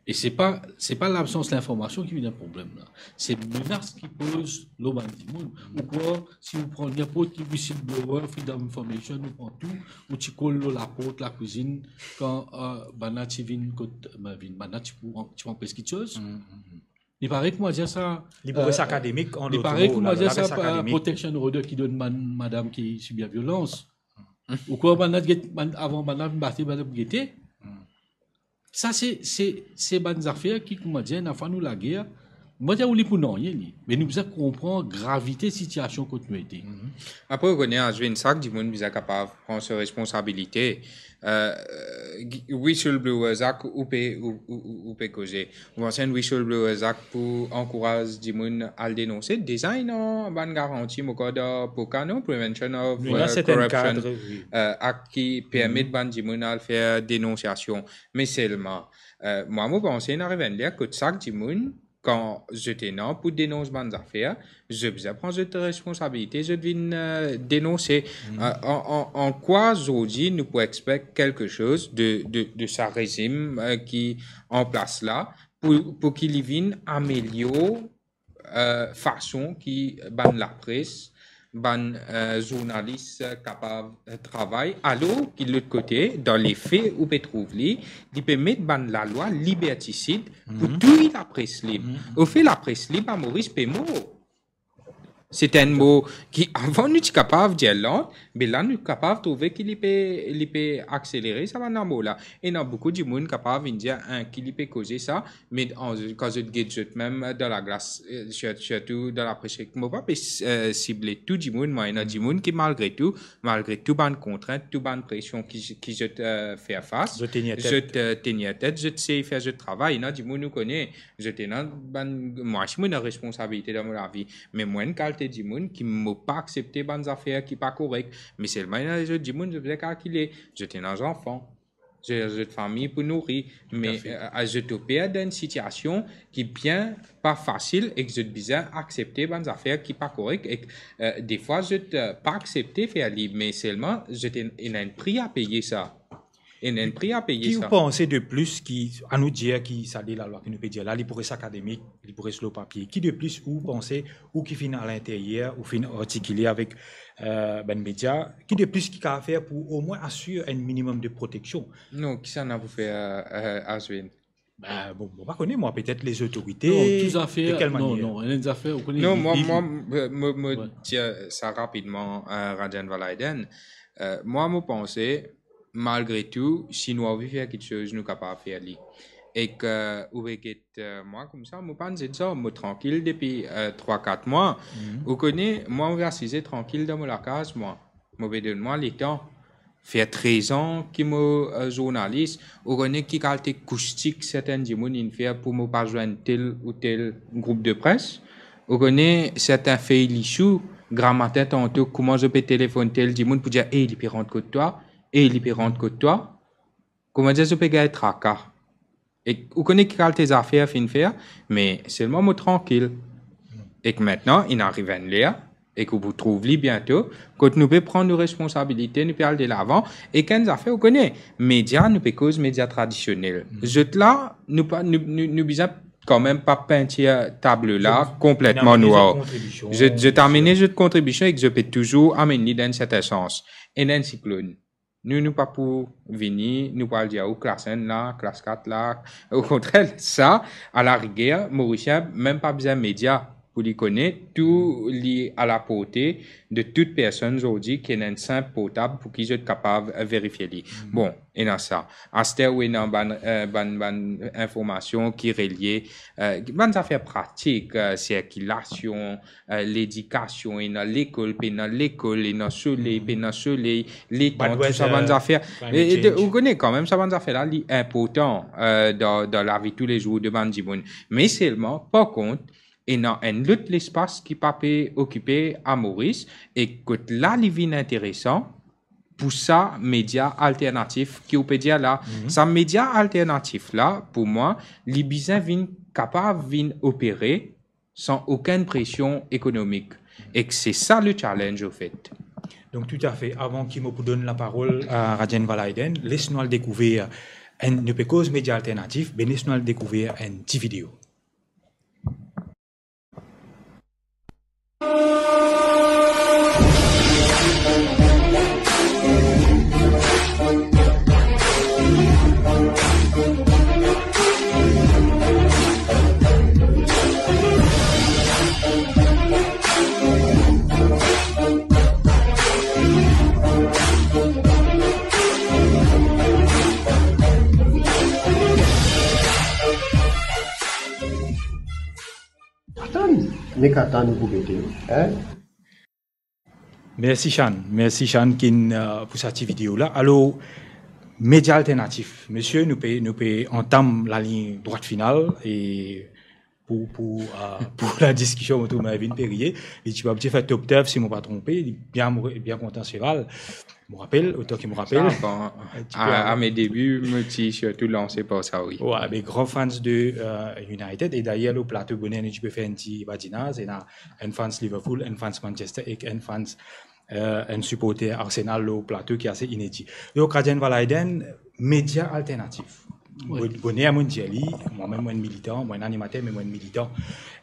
E se pa, se pa labsans linformasion ki vinn enn problem la. Se menas ki poz lor bann dimoun. Ou krwar, si ou pran ninport ki whistleblower, Freedom Information, ou pran tou, ou ti kol lor laport lakwizinn, kan, euh, bann la ti vinn kot, bann vinn, bann la ti pou, ti pou anpes kiksoz. Mm, mm, mm. Li parey kouma dir sa, li pou res, euh, akademik, an lot mo, li parey kouma dir sa, res akademik. Protection order ki donn bann madam ki sibir violans. Ou krwar bann la get, bann, avan bann la bate, bann la gete? Hmm. Sa se, se, se bann zafer ki, kouma dir, ena fwa nou lager, Mo pa dir ou li pou nanye li, me nou bizin konpran gravite sitiasion kot nou ete. Mhm. Apre, ou kone, Azwin, sak dimoun bizin kapav pran so responsabilite. Euh, Whistleblower Act, ou pe, ou, ou, ou, ou pe koze. Ou panse enn Whistleblower Act pou ankouraz dimoun al denonse? Deza ena bann garanti, mo krwar, dan POCA, non? Prevention of, ena, euh, serten Corruption, kad, wi, euh, Act ki permet, mhm, bann dimoun al fer denonsiasion. Me selman, euh, mwa, mo panse inn ariv enn ler kot sak dimoun, kan zot ena pou denons bann zafer, zot bizin pran zot responsabilite, zot vinn, euh, denonse. Mhm. Euh, an, an, an kwa zordi nou pou expect kelke soz de, de, de sa rezim, euh, ki an plas la, pou, pou ki li vinn amelior, euh, fason ki bann lapres, bann, euh, zournalis, euh, kapav, euh, travay, alor ki lot kote, dan lefe, ou pe trouv li, li pe met bann lalwa libertisid pou, mhm, touy lapres lib. Mhm. Ofe, lapres lib a Moris pe mor. Se enn mo ki, avan, nou ti kapav dir lant, me la nou kapav trouve ki li pe, li pe akselere sa bann lamor la. Ena boukou dimoun kapav vinn dir, hein, ki li pe koze sa, me an, kan zot get zot mem dan laglas, euh, sir-, sirtou dan lapres, mo pa pe, euh, sible tou dimoun, mwa, ena dimoun ki, malgre tou, malgre tou bann kontrint, tou bann presion ki, ki zot, euh, fer fas, zot tenir tet, zot, euh, tenir tet, zot sey fer zot travay. Ena dimoun, ou kone, zot ena bann, mwa si mo ena responsabilite dan mo lavi, me mwa enn kalite dimoun ki mo pa aksepte bann zafer ki pa korek, me selman ena lezot dimoun, zot bizin kalkile, zot ena zanfan, zot, zot fami pou nouri, me, toutafe, euh, zot oper dan enn sitiasion ki bien pa fasil ek zot bizin aksepte bann zafer ki pa korek ek, euh, defwa zot, euh, pa aksepte fer li, me selman zot en-, ena enn pri a peye sa. Ena enn pri a peye sa. Ki ou panse de plis ki, anou dir ki sa de lalwa ki nou pe dir la, li pou res akademik, li pou res lor papie. Ki de plis ou panse, ou ki finn alinteryer, ou finn artikile avek, euh, bann media, ki de plis ki kapav fer pou omwin asir enn minimum de proteksion? Non, kisannla pou fer, euh, Azwin? Ben, bon, mo pa kone, mwa, petet lezotorite, non, tou zafer, de kel manier? Non, non, enn zafer, ou kone, non, li, mwa, li, mwa, mo, mo, mo, ouais, dir sa rapidman, euh, Rajan Valaiden. Euh, mwa, mo panse, malgre tou, si nou anvi fer kiksoz, nou kapav fer li. Ek, euh, ou pe get, euh, mwa koumsa, mo pa enn zenn zom, mo trankil depi, euh, trwa, kat mwa. Mhm. Ou kone, mwa, mo pe asize trankil dan mo lakaz, mwa. Mo pe donn mwa letan. Fer trez an ki mo, euh, zournalis, ou kone ki kalite koustik sertenn dimoun inn fer pou mo pa zwenn tel ou tel group de pres. Ou kone serten fey lisou, gramatin tanto, kouma zot pe telefonn tel dimoun pou dir, "Ey, li pe rant kot twa, ey, li pe rant kot twa." Kouma dir, zot pe gagn traka. Ek ou kone ki kalite zafer finn fer, me selman mo trankil. Ek mintnan, inn ariv enn ler, ek ou pou trouv li biento, kot nou pe pran nou responsabilite, nou pe al delavan. Ek enn zafer, ou kone, media, nou pe koz media tradisionel. Mhm. Zot la, nou pa, nou, nou, nou bizin kanmem pa pintir tablo la, zot, konpletman, amenn nwar, zot kontribision, zot, zot amenn, bien sir, zot kontribision ek zot pe touzour amenn li dan enn serten sans. Ena enn siklonn. Nou, nou pa pou vini, nou pou al dir ou klas enn la, klas kat la. Okontrer, sa, alariger, Morisien mem pa bizin media pou li kone, tou li alaporte de tout personn zordi ki ena enn sinp portab pou ki zot kapav verifie li. Hmm. Bon, ena sa. Aster ou ena bann, eh, bann, bann informasion ki relie, eh, bann zafer pratik, eh, sirkilasion, eh, ledikasion, ena lekol, pena lekol, ena soley, hmm, pena soley, letan, tou sa, bann zafer. Climate change. E, e de, ou kone kanmem sa bann zafer la, li inportan, eh, dan, dan lavi toulezour de bann dimoun. Me selman, par kont, ena enn lot lespas ki pa pe okipe a Moris, e kot la li vinn interesan pou sa media alternatif ki ou pe dir la. Mhm. Sa media alternatif la, pou mwa, li bizin vinn, kapav vinn opere san okenn presion ekonomik. Ek se sa le challenge, ofet. Donk, toutafe, avan ki mo pou donn laparol a Rajan Valaiden, les nou al dekouver enn, nou pe koz media alternatif, be les nou al dekouver enn ti video. Nek atann pou gete, hein? Mersi Shan, mersi Shan ki, euh, pou sa ti video la. Alor, media alternatif. Mesie, nou pe, nou pe antam lalign drwat final e pou, pou, euh, pou ladiskision, mo trouv Mervyn pe riye. Li ti pe fer top dev, si mo pa tronpe, li bien, bien kontan seval. Mo rapel, otan ki mo rapel. Sa, bon, ti pe a, a mes débuts, mo ti sirtou lanse par sa, wi. Wi, be gran fans de, euh, United. E dayer, lor plato boner, nou ti pe fer enn ti badinaz, ena enn fans Liverpool, enn fans Manchester ek enn fans, euh, enn siporter Arsenal lor plato ki ase inedi. Donk, Radyan Valaiden, media alternatif. Wi. Bo-, boner, mo dir li, mwa mem, mo enn militan, mo enn animater, me mo enn militan.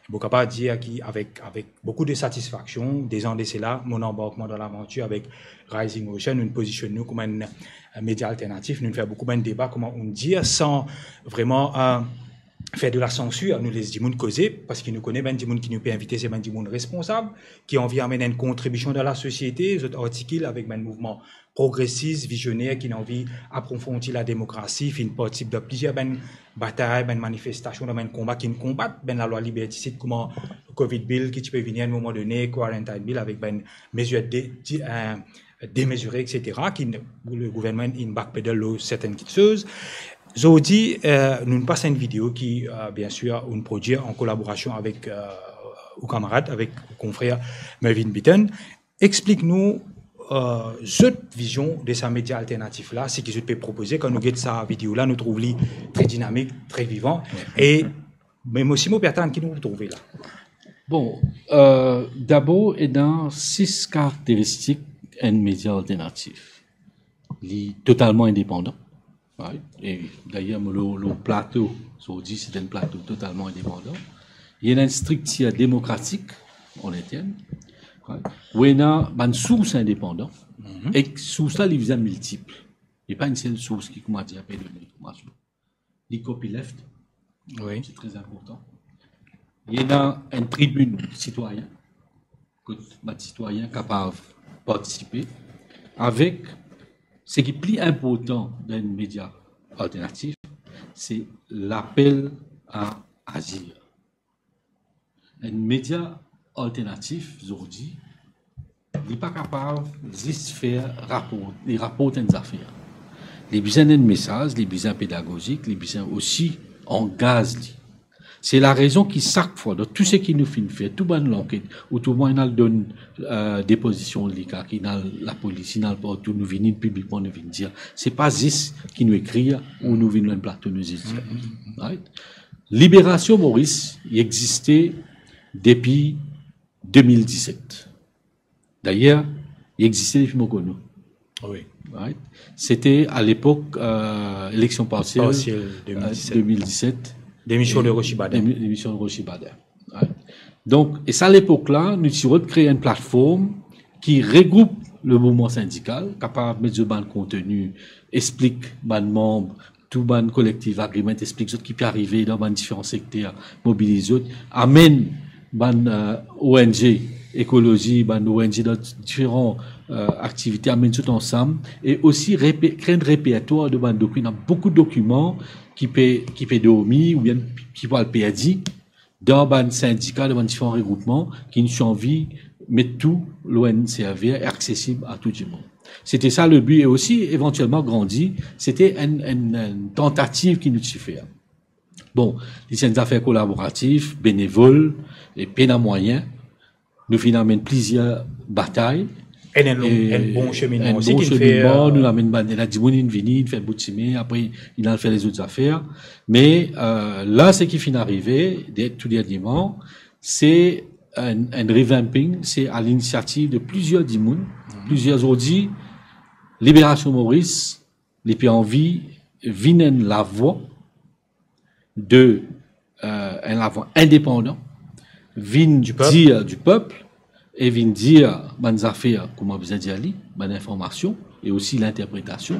Mo kapav dir ki avek, avek boukou de satisfaksion, de zan de sela, mon anbarkman dan lavantir avek Rising Ocean, nou pozisionn nou kouma enn, euh, media alternatif, nou fer boukou bann deba, kouma nou dir, san vreman, euh, fer de la sansir, nou les dimoun koze, parski nou kone bann dimoun ki nou pe invite, se bann dimoun responsab, ki anvi amenn enn kontribision dan lasosiete, zot artikil avek bann mouvman progresis, vizioner, ki ena anvi aprofondi lademokrasi, finn partisip dan plizier bann batay, bann manifestasion, dan bann konba ki finn konbat bann lalwa libertisid, kouma Covid Bill ki ti pe vini a enn moman done, Quarantine Bill, avek bann mezir de, de, euh, demezire, et cetera, ki n-, le gouvernman inn backpedal lor sertenn kiksoz. Zordi, euh, nou pas enn video ki, euh, biensir, nou prodwir an kolaborasion avek, euh, ou kamarad, avek ou konfrer Mervyn Bitton. Explik nou, euh, zot vizion de sa media alternatif la, seki zot pe propoze. Kan nou get sa video la, nou trouv li tre dinamik, tre vivan. E, me mo osi, mo pe atann ki nou trouve la. Bon, euh, dabor, ena sis karakteristik enn media alternatif. Li totalman indepandan. Right? E dayer, mo lor, lor plato, zordi, se enn plato totalman indepandan. Li ena enn striktir demokratik an intern. Right? Ou ena bann sours indepandan. Mhm. E sours la, li bizin miltip. Li pa enn sel sours ki, kouma dir, pe donn linformasion. Li copyleft. Wi. Se tre inportan. Li ena enn tribinn sitwayin, kot bann sitwayin kapav partisipe, avek seki pli inportan dan enn media alternatif, se lapel a azir. Enn media alternatif, zordi, li pa kapav zis fer rapor, li raport enn zafer. Li bizin enn mesaz, li bizin pedagozik, li bizin osi angaz li. Se larezon ki sak fwa, dan tou seki nou finn fer, tou bann lanket, ou tou mwa inn al donn, euh, depozision li, ka ki inn al lapolis, inn al partou, nou vini piblikman, nou vinn dir. Se pa zis ki nou ekrir ou nou vinn lor enn plato, nou zis dir. Right? Libération Maurice, li existe depi de mil diset. Dayer, li existe depi mo konn ou. Wi. Right? Sete a lepok, euh, eleksion parsiel, parsiel euh, de mil diset. De mil diset. Demision de Rochie Bader. Demi-, demision de Rochie Bader. Right? Donk, e sa lepok la, nou ti rod kre enn platform ki regroup le mouvman sindikal, kapav met zot bann konteni, explik bann manm, tou bann collective agreement, explik zot ki pe arive dan bann diferan sekter, mobiliz zot, amenn bann, euh, O N G ekolozi, bann O N G dan diferan, euh, aktivite, amenn zot ansam, e osi repe-, kre enn repertwar de bann dokiman, boukou dokiman ki pe, ki pe dormi oubien ki pou al perdi, dan bann sindika, dan bann diferan regroupman ki nou ti anvi met tou lor enn server e aksesib a tou dimoun. Sete sa le bi e osi evantielman grandi, sete enn, enn, enn tantativ ki nou ti fer. Bon, li ti enn zafer kolaboratif, benevol, e pena mwayin. Nou finn amenn plizier batay. Enn, enn long, e enn bon seminman osi ki nou fer, seminman, euh, nou amenn bann, ena dimoun inn vini, inn fer bout sime, apre inn al fer lezot zafer. Me, euh, la, seki finn arive, de-, tou dernieman, se enn, enn revamping, se a linisiativ de plizier dimoun, plizier zordi, Libération Maurice, li pe anvi vinn enn lavwa de, euh, enn lavwa indepandan, vinn dir di pep e vinn dir bann zafer, kouma bizin dir li, bann informasion e osi linterpretasion,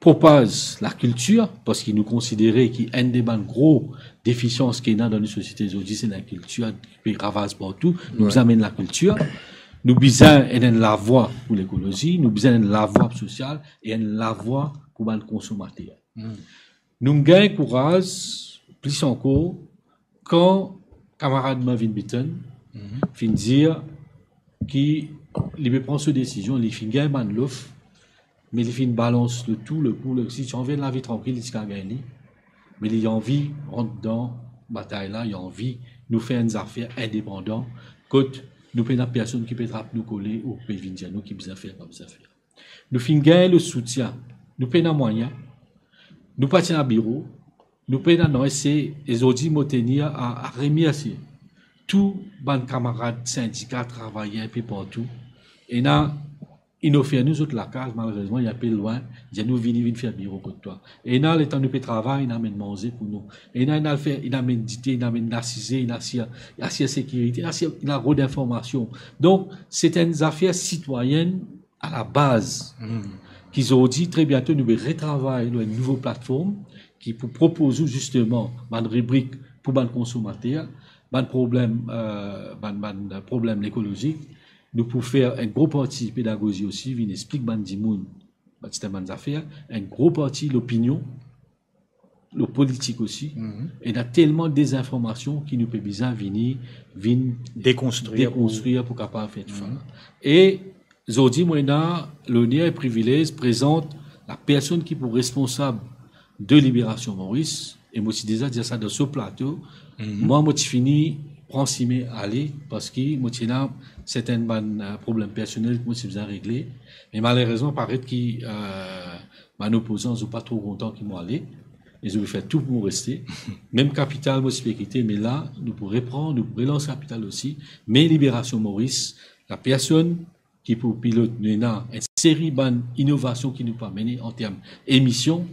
propaz lakiltir, parski nou konsidere ki enn de bann gro defisians ki ena dan nou sosiete zordi, se lakiltir ki pe ravaz partou. Nou bizin amenn lakiltir. Nou bizin enn, enn lavwa pou lekolozi, nou bizin enn lavwa pou sosial e enn lavwa pou bann konsomater. Nou gagn kouraz plis ankor kan kamarad Mervyn Bitton finn dir ki li pe pran so desizion, li finn gagn bann lof, me li finn balans le tou, le pou, le si, ti anvi enn lavi trankil, li ti kav gagn li. Me li anvi rant dan batay la, li anvi nou fer enn zafer indepandan, kot nou pena personn ki pe trap nou kole ou pe vinn dir nou ki bizin fer, pa bizin fer. Nou finn gagn le soutien, nou pena mwayin, nou pa ti ena biro, nou pena nanye, e zordi mo tenir a, a remersie tou bann kamarad sindika, travayer inpe partou. Ena inn ofer nou zot lakaz, malerezman, li inpe lwin, dir nou vini, vinn fer biro kot twa. Ena letan nou pe travay, inn amenn manze pou nou. Ena, inn al fer, inn amenn dite, inn amenn lasize, inn asir, asir sekirite, inn asir, inn al rod informasion. Donk, se enn zafer sitwayenn a la baz. Ki zordi, tre biento, nou pe retravay lor enn nouvo platform ki pou propoz ou zisteman bann ribrik pou bann konsomater, bann problem, eh, bann, bann problem lekolozik. Nou pou fer enn gro parti pedagozi osi, vinn explik bann dimoun, bann sistenn bann zafer, enn gro parti lopinion, lor politik osi. Ena telman dezinformasion ki nou pe bizin vini, vinn dekonstrir pou, dekonstrir pou kapav fer tou sa. E zordi, mo ena loner e privilez prezant lapersonn ki pou responsab de Libération Maurice, e mo ti deza dir sa dan so plato, mwa, mo ti fini pran sime ale, parski mo ti ena sertin bann, eh, problem personel ki mo ti bizin regle. Me malerezman, paret ki, eh, bann opozan, zot pa tro kontan ki mo ale, e zot pe fer tou pou mo reste. Mem Kapital, mo ti pe kite, me la, nou pou repran, nou pou relans Kapital osi. Me Libération Maurice, lapersonn ki pou pilot, nou ena enn seri bann inovasion ki nou pou amene an term emision,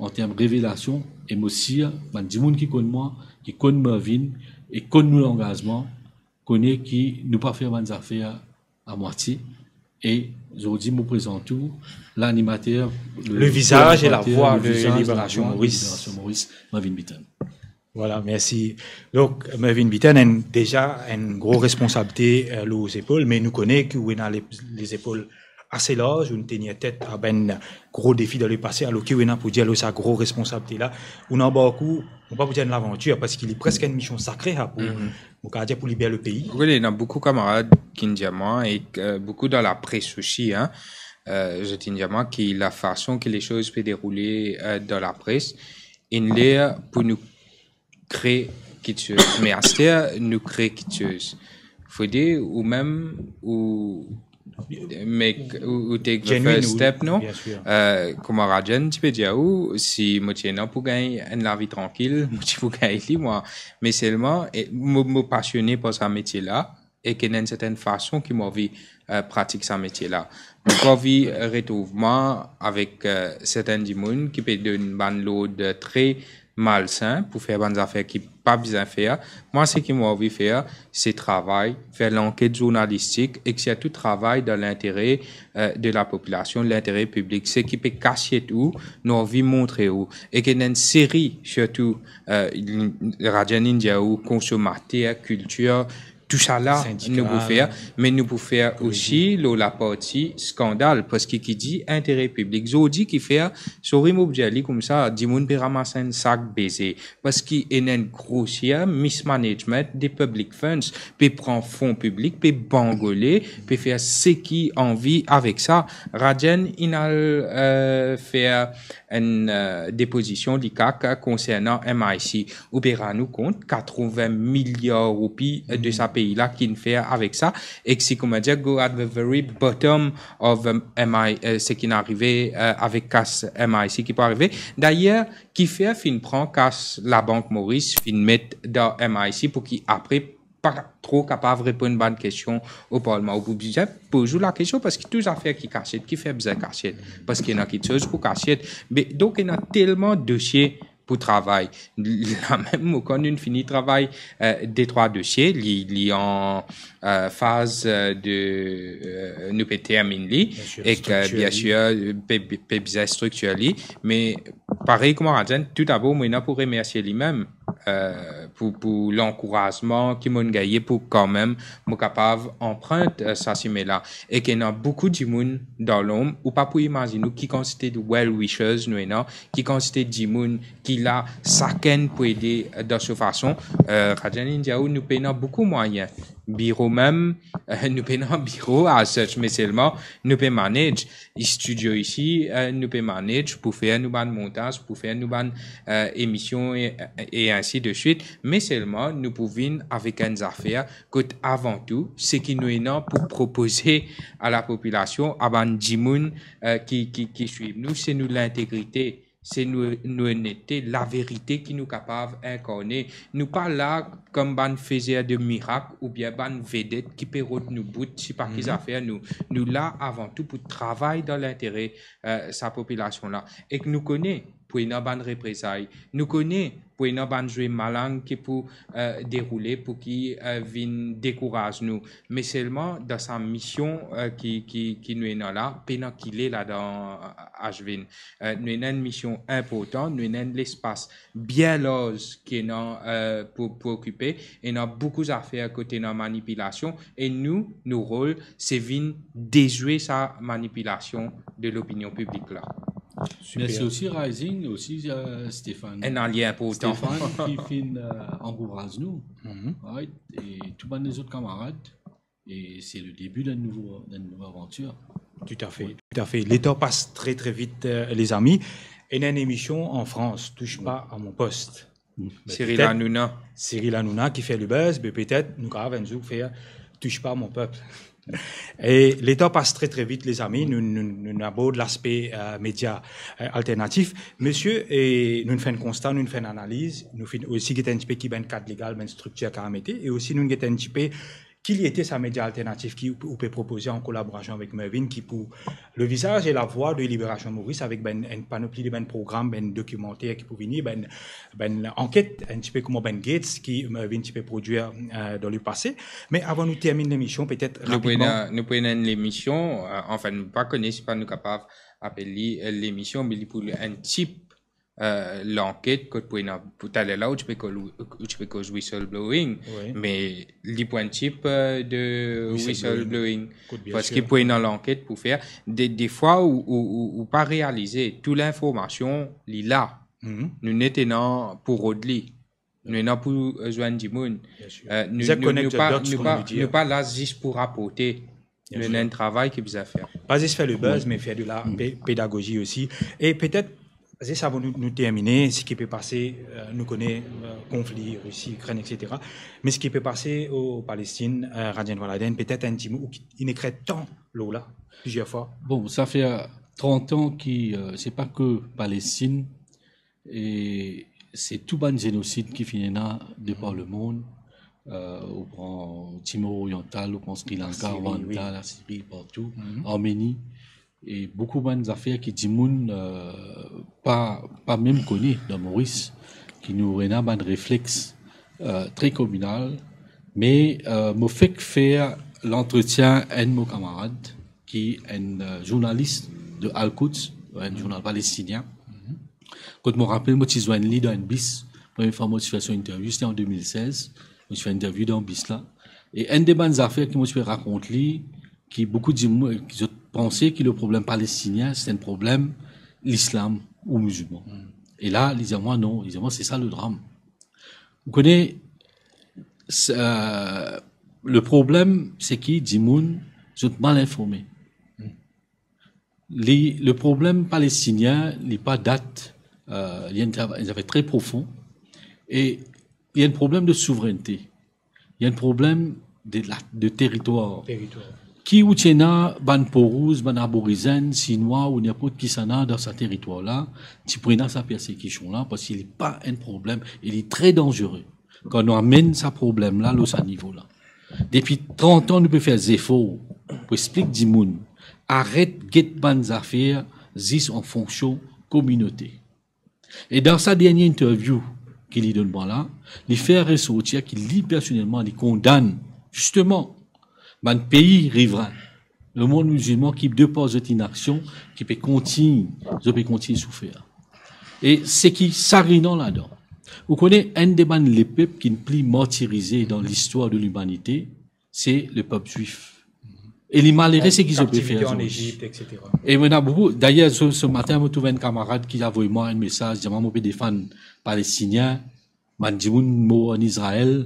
an term revelasion, e mo sir, bann dimoun ki konn mwa, ki konn Mervyn, e konn nou langazman, kone ki nou pa fer bann zafer a mwatie. E zordi, mo prezant ou lanimater, le, le vizaz e lavwa de Libération Maurice, Mervyn Bitton. Vwala, mersi. Donk, Mervyn Bitton, enn, deza enn gro responsabilite, eh, lor zepol, me nou kone ki ou ena le, lezepol ase larz, ou tenir tet a bann gro defi dan lepase, alor ki ou ena pou dir lor sa gro responsabilite la, ou anbark ou, mo pa pou dir enn lavantir, parski li preske enn mision sakre, ha, pou, mo kav dir, pou liber lepei. Wi, ena boukou kamarad ki'nn dir mwa, e, eh, boukou dan lapres osi, hein, eh, zot inn dir mwa ki lafason ki lesoz pe deroule, eh, dan lapres, inn ler pou nou kre kitsoz. Me aster, nou kre kitsoz. Fode ou mem, ou, me, ou, ou take the first step, non? Bien sir. Eh, kouma Rajen ti pe dir ou, si mo ti ena pou gagn enn lavi trankil, mo ti pou gagn li, mwa. Me selman, e, mo, mo pasione par sa metie la, e ki ena enn sertin fason ki mo anvi, eh, pratik sa metie la. Mo pa anvi retrouv mwa avek, eh, sertin dimoun ki pe donn bann lord tre malsin pou fer bann zafer ki pa bizin fer. Mwa, seki mo anvi fer, se travay, fer lanket zournalistik, e sirtou travay dan lintere, eh, de lapopilasion, lintere piblik. Seki pe kasiet ou, nou anvi montre ou. E ki ena enn seri, sirtou, eh, Rajen inn dir ou, konsomater, kiltir, tousala, nou pou fer, me nou pou fer osi lor laparti skandal, parski ki dir intere piblik, zordi ki fer, sorry mo pou dir li koumsa, dimoun pe ramas enn sak beze, parski ena enn grosier mismanagement de public funds, pe pran fon piblik, pe bangole, pe fer seki anvi avek sa. Rajen inn al, eh, fer enn, eh, depozision, li kak, konsernan M I C. Ou pe rann ou kont, katrovin miliar roupi, eh, de sa pei la ki'nn fer avek sa. E ki, kouma dir, go at the very bottom of, um, M I, eh, seki inn arive, eh, avek kas M I C ki pou arive. Dayer, kifer finn pran kas Labank Moris, finn met dan M I C pou ki apre pa tro kapav reponn bann kestion o Parlman. Ou pou bizin poz ou lakestion, parski tou zafer ki kasiet, kifer bizin kasiet? Parski ena kiksoz pou kasiet. Me, donk, ena telman dosie pou travay. Lamem, mo kan nou'nn fini travay, eh, de trwa dosie, li, li an, eh, faz, eh, de, eh, nou pe terminn li, bien sir, ek, eh, striktir li, bien sir, pe, pe bizin striktir li, me parey kouma Rajen, toudabor, mo ena pou remersie limem, euh, pou, pou lankourazman ki mo'nn gagne pou kanmem mo kapav anprint, euh, sa simin la. Ek ena boukou dimoun dan lonb, ou pa pou imazinn ou ki kantite de well wishers nou ena, ki kantite dimoun ki la, sakenn pou ede, euh, dan so fason. Euh, Rajan inn dir ou, nou pena boukou mwayin. Biro mem, euh, nou pena biro as such, me selman nou pe manage. Studio isi, euh, nou pe manage pou fer nou bann montaz, pou fer nou bann, euh, emision e, e ainsi de suite. Me selman nou pou vinn avek enn zafer kot avan tou, seki nou ena pou propoze a lapopilasion, a bann dimoun, euh, ki, ki, ki swiv nou, se nou lintegrite, se nou, nou onete, laverite ki nou kapav inkarne. Nou pa la kom bann fezer de mirak oubien bann vedet ki pe rod nou bout, sipa ki zafer nou. Nou la avan tou pou travay dan lintere, euh, sa popilasion la. Ek nou kone pou ena bann reprezay, nou kone pou ena bann zwe malang ki pou, euh, deroule pou ki, euh, vinn dekouraz nou. Me selman dan sa mision, euh, ki, ki, ki nou ena la, pena kile ladan, euh, Ashwin. Euh, nou ena enn mision inportan, nou ena enn lespas bien larz ki ena, euh, pou, pou okipe, ena boukou zafer kot ena manipilasion, e nou, nou rol, se vinn dezwe sa manipilasion de lopinion piblik la. Super. Mersi osi Rising, osi, euh, Stéphane. Enn alie inportan. Stéphane ki finn, euh, ankouraz nou, right? E tou bann lezot kamarad. E se le debi d'enn nouvo, d'enn nouvo avantir. Tout à fait, tout à fait. Le tan pas tre, tre vit, euh, lezami. Ena enn emision an Frans, Touche pas à mon poste. Be, Cyril petet Hanouna. Cyril Hanouna ki fer le buzz, be petet nou kapav enn zour fer Touche pas mon peuple. E le tan pas tre, tre vit, lezami. Nou, nou, nou abord laspe, euh, media, euh, alternatif. Misie, e nou fer enn konsta, nou fer enn analiz, nou finn osi get enn tipe ki bann kad legal, bann striktir ki a mete, e osi nou get enn tipe ki li ete sa media alternatif ki ou, ou pe propoze an kolaborasion avek Mervyn, ki pou le visage et la voix de Libération Maurice, avek bann, enn panopli de bann program, bann dokimanter ki pou vini, bann, bann anket, enn tipe kouma bann Gates ki Mervyn ti pe prodwir, euh, dan lepase. Me avan nou terminn lemision, petet rapidman. Nou pou ena, nou pou ena enn lemision, euh, anfin, nou pa kone sipa nou kapav apel li, euh, lemision, me li pou enn tip, euh, lanket, kot pou ena, pou taler la, ou ti pe koz, ou ti pe koz whistleblowing, wi, me li pou enn tip, euh, de whistleblowing. Whistleblowing. Kot, bien sir, paski pou ena lanket pou fer. De, defwa, ou, ou, ou, ou pa realize, tou linformasion, li la. Mhm. Nou net ena pou rod li. Nou ena pou, euh, zwenn dimoun. Bien sir. Euh, nou, nou, nou pa, nou pa, nou pa la zis pou raporte. Bien sir. Nou ena enn travay ki bizin fer. Pa zis fer le buzz, me fer de la pe-, pedagozi osi. E petet, zis avan nou, nou termine, seki pe pase, euh, nou kone, euh, konfli Risi, Ikrenn, et cetera. Me seki pe pase o Palestin, euh, Rajan Valadin, petet enn dimoun ou ki inn ekrir tan lor la, plizier fwa. Bon, sa fer trant an ki, euh, se pa ke Palestin, e se tou bann zenosid ki finn ena de par lemond. Euh, ou pran Timor Oriantal, ou pran Sri Lanka, Lasiri, Rwanda, wi. Lasiri, partou, mhm, Armeni. E boukou bann zafer ki dimoun, euh, pa, pa mem kone dan Moris, ki nou ena bann reflex, euh, tre kominal. Me, euh, mo fek fer lantretien enn mo kamarad, ki enn, euh, zournalis de Al-Quds, enn zournal palestinien. Kot mo rapel, mo ti zwenn li dan enn bis. Premie fwa mo ti fer so interview, se te an de mil sez. Mo ti fer interview dan bis la. E enn de bann zafer ki mo ti pe rakont li, ki boukou dimoun, ki zot panse ki le problem palestinien, se enn problem lislam ou mizilman. E la, li dir mwa, non, li dir mwa, se sa le dram. Ou kone, se, euh, le problem, se ki dimoun, zot mal informe. Li, le problem palestinien, li pa dat, euh, li enn zafer, enn zafer tre profon, e li enn problem de souvrennte, li enn problem de la, de teritwar. Teritwar. Ki ou ti ena bann Peau Rouge, bann Aborizenn, Sinwa ou ninport kisannla dan sa teritwar la, ti pou ena sa persekision la, paski li pa enn problem, e li tre danzere. Kan nou amenn sa problem la lor sa nivo la. Depi trant an, nou pe fer zefor pou explik dimoun, aret get bann zafer zis an fonksion kominote. E dan sa dernie interview ki li donn mwa la, li fer resortir ki li personelman, li kondann, zisteman, bann pei rivrin, lemond mizilman ki, de par zot inaksion, ki pe kontign, zot pe kontign soufer. E seki sagrinan ladan, Ou kone, enn de bann lepep ki pli martirize dan listwar de limanite, se lepep zwif. E li malere seki zot pe fer, Captivité en Égypte, et cetera. E mo ena boukou, dayer, se, se matin, mo trouv enn kamarad ki avoy mwa enn mesaz, dir mwa mo pe defann Palestinien, bann dimoun mor an Izrael,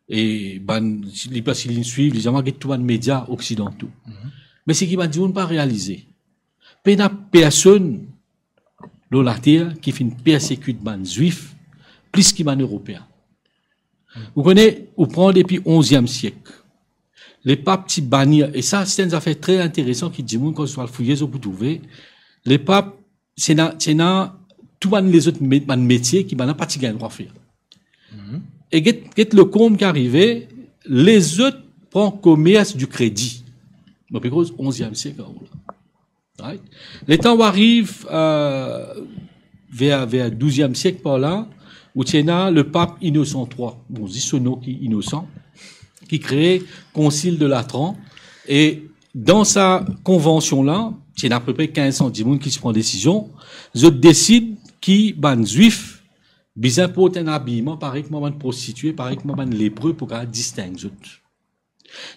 e bann, li, paski li swiv, li dir mwa get tou bann media oksidanto. Me seki bann dimoun pa realize, pena personn lor later ki finn persekit bann Zwif plis ki bann Eropeen. Ou kone, ou pran depi onziem siek, lepap ti banir, e sa, se enn zafer tre interesan ki dimoun, kan zot al fouye, zot pou trouve, lepap, ti ena, ti ena tou bann lezot me-, bann metie ki bannla pa ti gagn drwa fer. E get, get lekonb ki arive, lezot pran komers di kredi. Mo pe koz onziem siek, la. Right? Letan ou ariv, euh, ver, ver douziem siek par la, ou ti ena lepap Inosan trwa, bon, zis so nom ki Inosan, ki kree Konsil de Latran, e dan sa konvansion la, ti ena apepre kinz san dimoun ki ti pran desizion, zot desid ki bann Zwif bizin port enn abiman parey kouma bann prostitie, parey kouma bann lepre pou kapav disteng zot.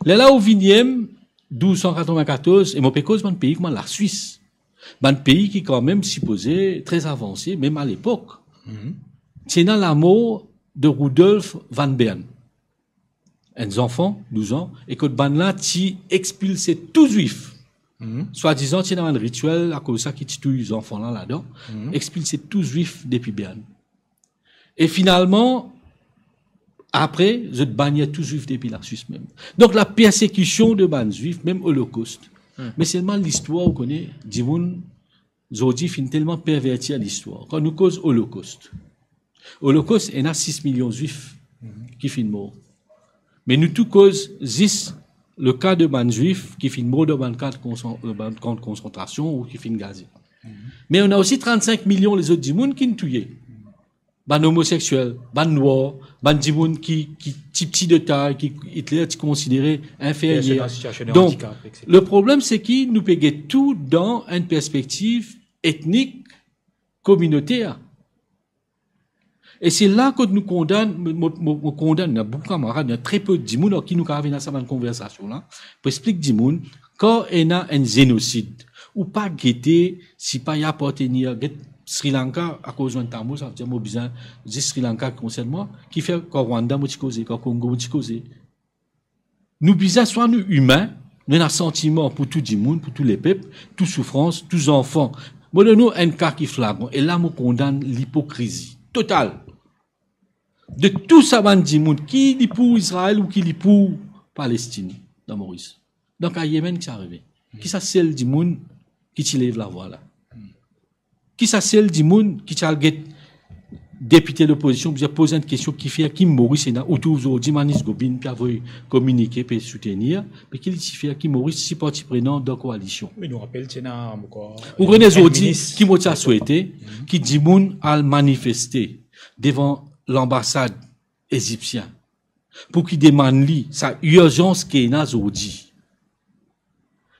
Lerla ou vini douz san katrovin-katorz, e mo pe koz bann pei kouma Laswis, bann pei ki kanmem sipoze tre avanse, mem alepok. Ti ena lamor de Rudolf van Beern, enn zanfan douz an, e kot bannla ti expilse tou Zwif. Swadizan ti ena bann ritiel akoz sa ki ti touy zanfan la ladan, expilse tou Zwif depi Bern. E finalman, apre, zot banir tou Zwif depi Laswis mem. Donk, lapersekision de bann Zwif, mem Olokost. Me selman listwar, ou kone, dimoun zordi finn telman pervertir listwar. Kan nou koz Olokost, Olokost, ena sis milion Zwif ki finn mor. Me nou tou koz zis le ka de bann Zwif ki finn mor dan bann kan konsan-, bann kan konsantrasion ou ki finn gaze. Me ena osi trant-sink milion lezot dimoun ki'nn touye. Bann omoseksiel, bann nwar, bann dimoun ki, ki ti pti de tay, ki Hitler ti konsidere inferyer. Personn an sitiasion de andikap, et cetera. Donk, le problem, se ki nou pe get tou dan enn perspektiv etnik, kominoter. E se la kot nou kondann, mo, mo, mo, mo kondann, ena boukou kamarad, ena tre pe dimoun ar ki nou kapav ena sa bann konversasion la, pou explik dimoun, kan ena enn zenosid, ou pa gete si pa li apartenir, get Sri Lanka, akoz zot enn Tamil, sa vedir mo bizin zis Sri Lanka ki konsern mwa, kifer kan Rwanda mo ti koze, kan Kongo mo ti koze. Nou bizin swa nou imin, nou ena santiman pou tou dimoun, pou tou lepep, tou soufrans, tou zanfan. Mo donn ou enn ka ki flagran, e la mo kondann lipokrizi total de tou sa bann dimoun, ki li pou Izrael ou ki li pou Palestinn, dan Moris. Dan ka Yemen, ki sa arive? Ki sa sel dimoun ki ti lev lavwa la? Ki sa sel dimoun ki ti al get depite lopozision, bizin poz enn kestion, kifer ki Moris ena, ou trouv zordi Manish Gobin pe avoy kominike, pe soutenir, me ki li ti fer ki Moris ti parti prenan dan koalision? Me nou rapel, ti ena ankor, ou kone enn zordi minis, ki mo ti a swete, ki dimoun al manifeste devan lanbasad ezipsien, pou ki demann li sa irzans ki ena zordi,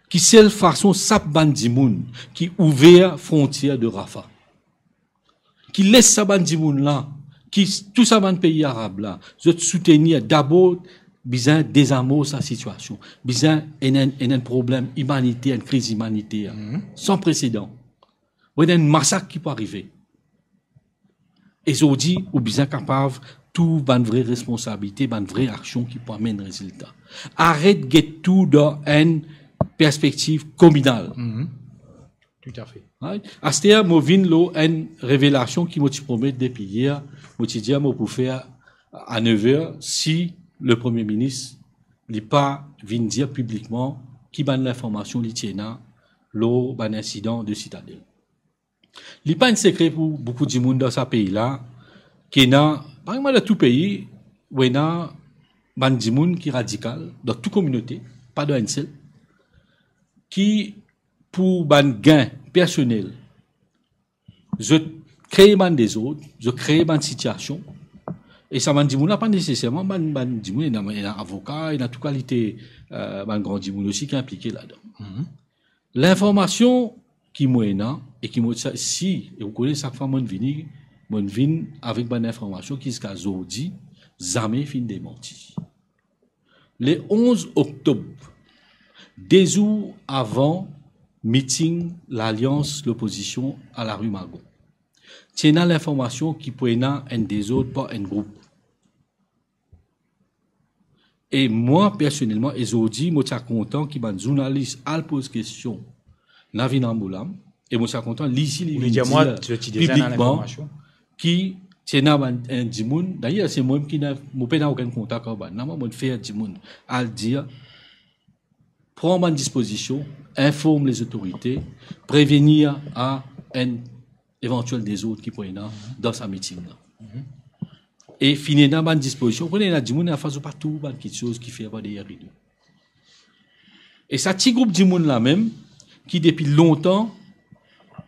ki sel fason sap bann dimoun ki ouver frontier de Rafah, ki les sa bann dimoun la, ki s-, tou sa bann pei arab la, zot soutenir, dabor bizin dezamors sa sitiasion, bizin ena enn, enn, enn problem imaniter, enn kriz imaniter san presedan. Ou ena enn masak ki pou arive. E zordi, ou bizin kapav trouv bann vre responsabilite, bann vre aksion ki pou amenn rezilta. Aret get tou dan enn perspektiv kominal. Mhm. Toutafe. Right? Aster, mo vinn lor enn revelasion ki mo ti promet depi yer. Mo ti dir mo pou fer a nev er, si le Premie Minis, li pa vinn dir piblikman ki bann linformasion li ti ena lor bann insidan de Sitadel. Li pa enn sekre pou boukou dimoun dan sa pei la, ki ena, parey mwa, dan tou pei, ou ena bann dimoun ki radikal, dan tou kominote, pa dan enn sel, ki pou bann gin personel, zot kree bann dezord, zot kree bann sitiasion, e sa bann dimoun la pa neseserman bann, bann dimoun, ena, ena avoka, ena tou kalite, eh, bann gran dimoun osi ki inplike ladan. Mhm. Linformasion ki mo ena, e ki mo sa-, si, e ou kone sak fwa mo vini, Mo'nn vinn avek bann informasion ki ziska zordi zame finn demanti. Le onz oktob, de zour avan miting Lalians Lopozision a lari Magon, ti ena linformasion ki pou ena enn dezord par enn group. E mwa, personelman, e zordi, mo ti a kontan ki bann zournalis al poz kestion Navin Amoulam, e mo ti a kontan li si li Ou vinn dir mwa, dir to ti deza ena piblikman linformasion. Ki ti ena bann, enn dimoun, dayer, se mwa ki ena, mo pena okenn kontak ar bann la, mwa, mo fer dimoun al dir, pran bann dispozision, inform lezotorite, prevenir a enn evantiel dezord ki pou ena dan sa miting la. E finn ena bann dispozision, ou kone ena dimoun, anfas ou pa trouv bann kiksoz ki fer par deryer rido. E sa ti group dimoun la mem, ki depi lontan,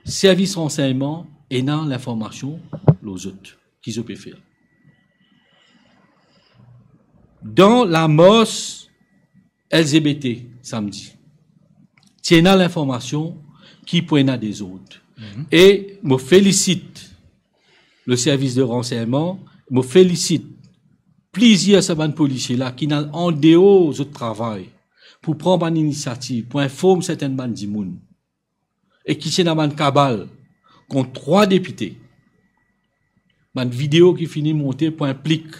servis ransegnman ena linformasion lor zot, ki zot pe fer. Dan lamars L G B T samdi, ti ena linformasion ki pou ena dezord. E mo felisit le servis de ransegnman, mo felisit plizier sa bann polisie la ki'nn al andeor zot travay pou pran bann inisiativ, pou inform sertin bann dimoun. E ki ti ena bann kabal kont trwa depite. Bann video ki fini monte pou inplik.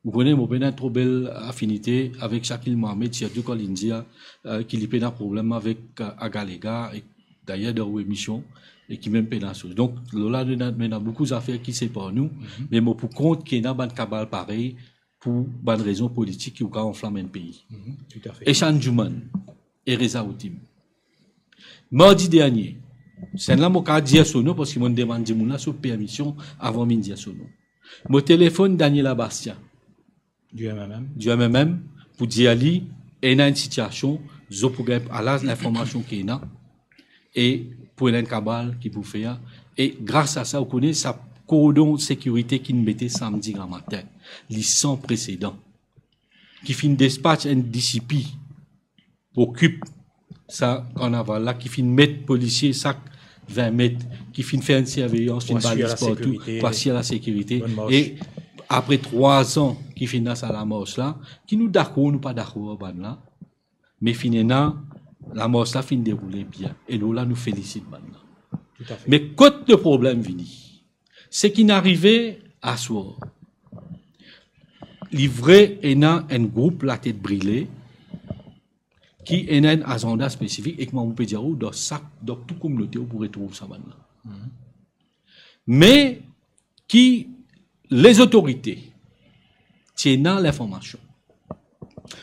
Ou kone, mo pena tro bel afinite avek Shakil Mohamed, sirtou kan li'nn dir, eh, ki li pena problem avek, eh, Agalega, e dayer dan ou emision, e ki mem pena soz. Donk, lor la, nou ena, nou ena boukou zafer ki separ nou, me mo pou kont ki ena bann kabal parey pou bann rezon politik ki pou kav anflam enn pei. Tout à fait. Eshan Djouman e Reza Outim. Mardi dernie, sennla mo kav dir so nom parski mo'nn demann dimoun la so permision avan mo'nn dir so nom. Mo telefonn Daniela Bastien. Du M M M. Du M M M, pou dir li, ena enn sitiasion, zot pou gagn ala linformasion ki ena, e pou ena enn kabal ki pou fer, e gras a sa, ou kone sa kordon sekirite ki'nn mete samdi gramatin, li san presedan, ki finn despatch enn D C P, pou okip sa karnaval la, ki finn met polisie sak vin met, ki finn fer enn sirveyans, finn Pou asir la partou, sekirite. Pou asir la sekirite. Bonn mars. E apre trwa an ki finn ena sa lamars la, ki nou dakor, nou pa dakor ar bann la, me finn ena, lamars la finn deroule bien. E lor la nou felisit bann la. Tout à fait. Me kot le problem vini? Seki inn arive aswar. Li vre ena enn group latet brile, ki ena enn azanda spesifik, e kouma mo pe dir ou, dan sak, dan tou kominote, ou pou retrouv sa bann la. Me ki lezotorite ti ena linformasion.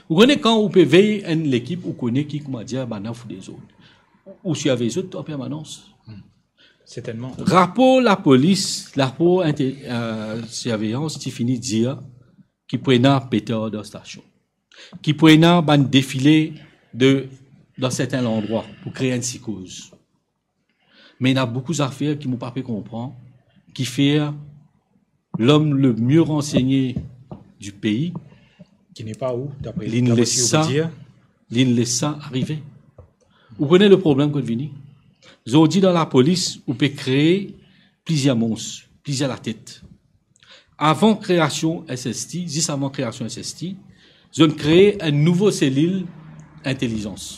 Ou kone kan ou pe vey enn lekip, ou kone ki, kouma dir, bann la fou dezord. Ou sirvey zot an permanans. Sertennman. Rapor lapolis, rapor inte-, eh, sirveyans ti fini dir ki pou ena petar dan stasion, ki pou ena bann defile de, dan sertin landrwa pou kree enn sikoz. Me ena boukou zafer ki mo pa pe konpran, ki fer l'homme le mieux renseigné du pays, Qui n'est pas où, d'après, li'nn les sa, li'nn les sa arive. Ou kone le problem kot vini? Zordi dan lapolis, ou pe kree plizier mons, plizier latet. Avan kreasion S S T, zis avan kreasion S S T, zot inn kree enn nouvo selil intelizans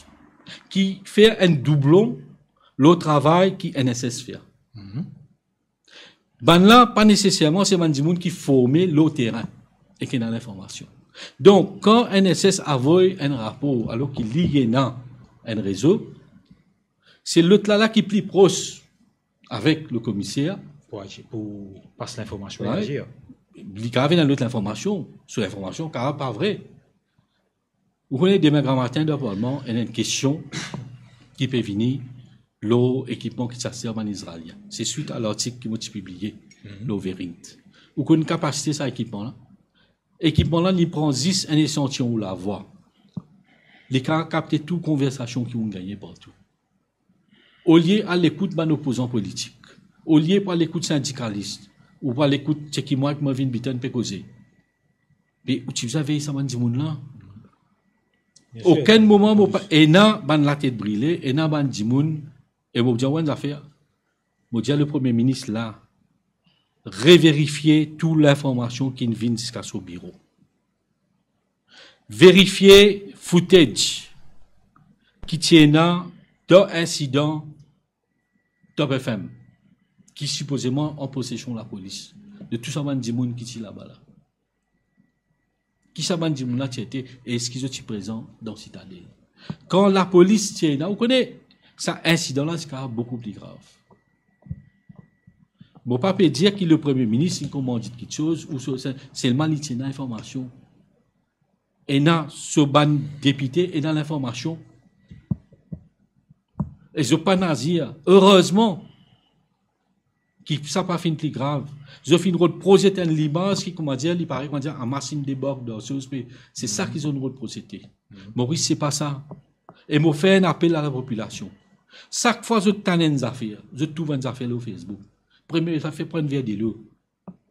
ki fer enn doublon lor travay ki N S S fer. Bann la pa neseserman se bann dimoun ki forme lor terin e ki ena linformasion. Donk, kan N S S avoy enn rapor, alor ki li ena enn rezo, se lot la la ki pli pros avek le komiser. Pou azir, pou pas linformasion e azir. Li kapav ena lot linformasion, so linformasion kapav pa vre. Ou kone, demin gramatin dan parlman, ena enn kestion ki pe vini lor ekipman ki ti aste ar bann Izraelien. Se swit a lartik ki mo ti pibliye lor Verint. Ou konn kapasite sa ekipman la? Ekipman la, li pran zis enn esantiyon ou lavwa. Li kapav kapte tou konversasion ki ou'nn gagne partou. Olie al ekout bann opozan politik, olie pou al ekout sindikalis, ou pou al ekout seki mwa ek mo vinn biten pe koze, be ou ti bizin vey sa bann dimoun la. Okenn moman mo pa, ena bann latet brile, ena bann dimoun, e mo dir ou enn zafer. Mo dir le Premie Minis la, reverifie tou linformasion ki vinn ziska so biro. Verifie footage ki ti ena dan insidan Top F M, ki sipozeman an posesion lapolis, de tou sa bann dimoun ki ti laba la. Ki sa bann dimoun la ti ete, e eski zot ti prezan dan Sitadel? Kan lapolis ti ena, ou kone, sa insidan la ti kapav boukou pli grav. Mo pa pe dir ki le Premie Minis inn komandit kiksoz, ou so, se-, selman li ti ena informasion. Ena so bann depite, ena linformasion. E zot pa'nn azir. Erezman ki sa pa finn pli grav. Zot finn rod proze enn limaz ki, koumadir, li pare, koumadir, Hamas inn debark dan soz, me se sa ki zot rod proze. Moris, se pa sa. E mo fer enn apel a lapopilasion. Sak fwa zot tann enn zafer, zot trouv enn zafer lor Facebook, premie zafer, pran enn ver delo.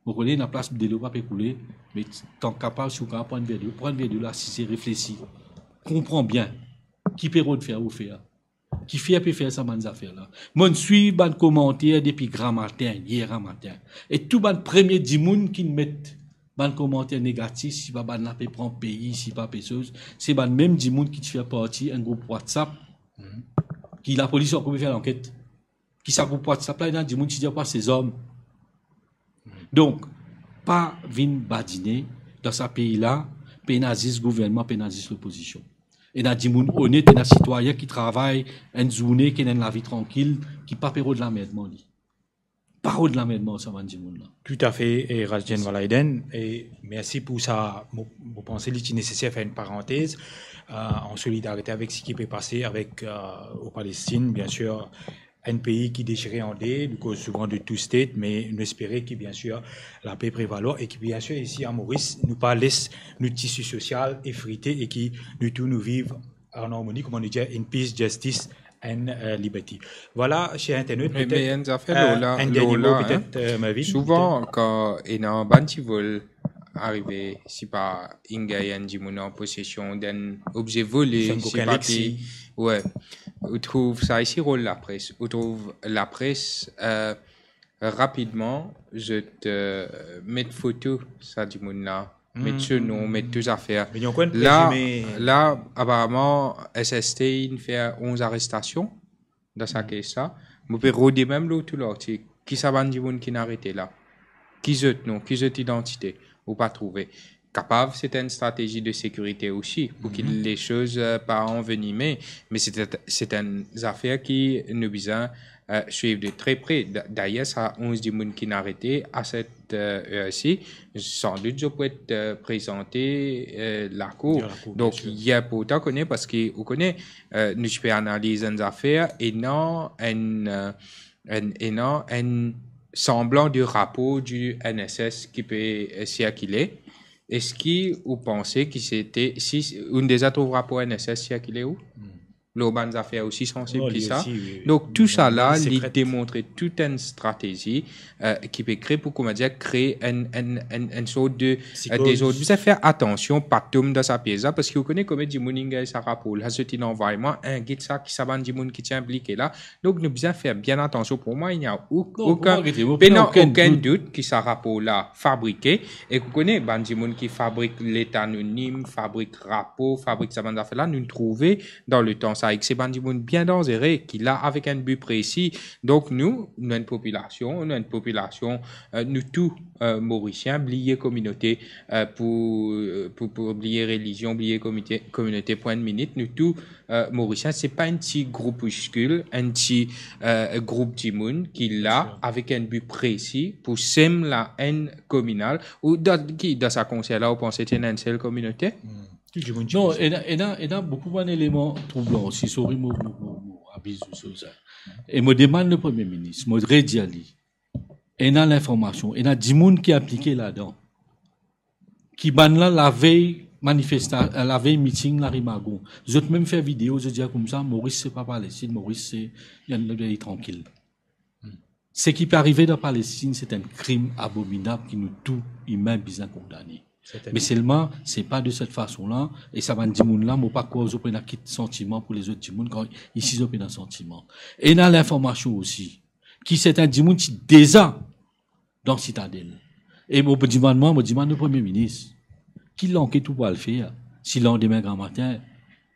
Mo kone ena plas delo pa pe koule, me kan kapav, si ou kapav pran enn ver delo, pran enn ver delo, asize, reflesi, konpran bien ki pe rod fer ou fer, kifer pe fer sa bann zafer la. Mo'nn swiv bann komanter depi gramatin, yer gramatin. E tou bann premie dimoun ki met bann komanter negatif, sipa bann la pe pran pei, sipa pe soz, se bann mem dimoun ki ti fer parti enn group WhatsApp, ki lapolis ankor pe fer lanket. Ki sa group WhatsApp la, ena dimoun ti dir pa sezom. Donk, pa vinn badine dan sa pei la, pena zis gouvernman, pena zis lopozision. Ena dimoun onet, ena sitwayin ki travay enn zourne, ki ena enn lavi trankil, ki pa pe rod lanmerdman li. Pa rod lanmerdman sa bann dimoun la. Toutafe, e Rajdian Valaiden, e mersi pou sa, mo, mo panse li ti neseser fer enn parantez, euh, an solidarite avek seki pe pase avek, euh, o Palestin, biensir, enn pei ki dechire an de, nou koz souvan de two state, me nou espere ki, biensir, lape prevalwar e ki, biensir, isi a Moris, nou pa les nou tisi sosial efrite e ki nou tou nou viv an armoni, kouma nou dir, in peace, justice and, euh, liberty. Vwala, ser internet, me, petet, me enn zafer, euh, lor la, enn dernie mo, petet, hein, euh, Marvin, souvan, petet, kan ena bann ti vol arive, sipa inn gagn enn dimoun an posesion d'enn obze vole, sipa ki, we, ou trouv sa isi rol lapres. Ou trouv lapres, euh, rapidman, zot, euh, met foto sa dimoun la, met so nom, met tou zafer. La, la, aparaman, S S T inn fer onz arestasion dan sa kes la. Mo pe rode mem lor tou lartik. Ki sa bann dimoun ki'nn arete la? Ki zot nom, ki zot idantite? Ou pa trouve. Kapav se enn stratezi de sekirite osi, pou ki lesoz, euh, pa anvenime, me se, se enn zafer ki nou bizin, euh, swiv de tre pre. Da-, dayer, sa onz dimoun ki'nn arete a set, euh, er isi, sandout zot pou et, euh, prezante, euh, lakour. Donk, biensir, li inportan kone, parski ou kone, euh, nou ti pe analiz enn zafer, ena enn, euh, enn, ena enn sanblan de rapor di N S S ki pe, euh, sirkile. Eski ou panse ki sete, si, ou'nn deza trouv rapor N S S sirkile ou? Lor bann zafer osi sansib ki sa. Donk, tou sa la, li demontre tou enn stratezi, euh, ki pe kre pou, koumadir, kre enn, enn, enn, enn sort de, euh, dezord. Bizin fer atansion, pa tom dan sa piez la, parski ou kone konbien dimoun inn gagn sa rapor la, zot inn anvway mwa, hein, get sa, ki sa bann dimoun ki ti inplike la. Donk, nou bizin fer bien atansion. Pou mwa, ena okenn dout ki sa rapor la fabrike. E ou kone, bann dimoun ki fabrik let anonim, fabrik rapor, fabrik sa bann zafer la, nou trouve dan letan sa, e ki se bann dimoun bien danzere, ki la avek enn bi presi. Donk, nou, nou enn popilasion, nou enn popilasion, euh, nou tou, euh, Morisien, bliye kominote, euh, pou, euh, pou, pou bliye relizion, bliye komite, kominote pou enn minit, nou tou, euh, Morisien, se pa enn ti groupiskil, enn ti, euh, group dimoun ki la avek enn bi presi pou sem laenn kominal. Ou dan, ki, dan sa konser la, ou panse ti ena enn sel kominote? Non, ena, ena, ena boukou bann eleman troublan osi, sori mo, mo, mo, mo abiz ou so sa. E mo demann le Premie Minis, mo redir li, ena linformasion, ena dimoun ki inplike ladan. Ki bann la lavey manifesta-, lavey miting Lari Magon, zot mem fer video, zot dir koumsa, Moris se pa Palestin, Moris se, li, li, li trankil. Seki pe arive dan Palestin, se enn krim abominab ki nou tou imin bizin kondane. Me selman, se pa de set fason la, e sa bann dimoun la, mo pa krwar zot pena kit santiman pou lezot dimoun, kan isi zot pena santiman. Ena linformasion osi, ki sertin dimoun ti deza dan Sitadel. E mo pe dimann mwa, mo dimann nou Premie Minis, ki lanket ou pou al fer si landime gramatin,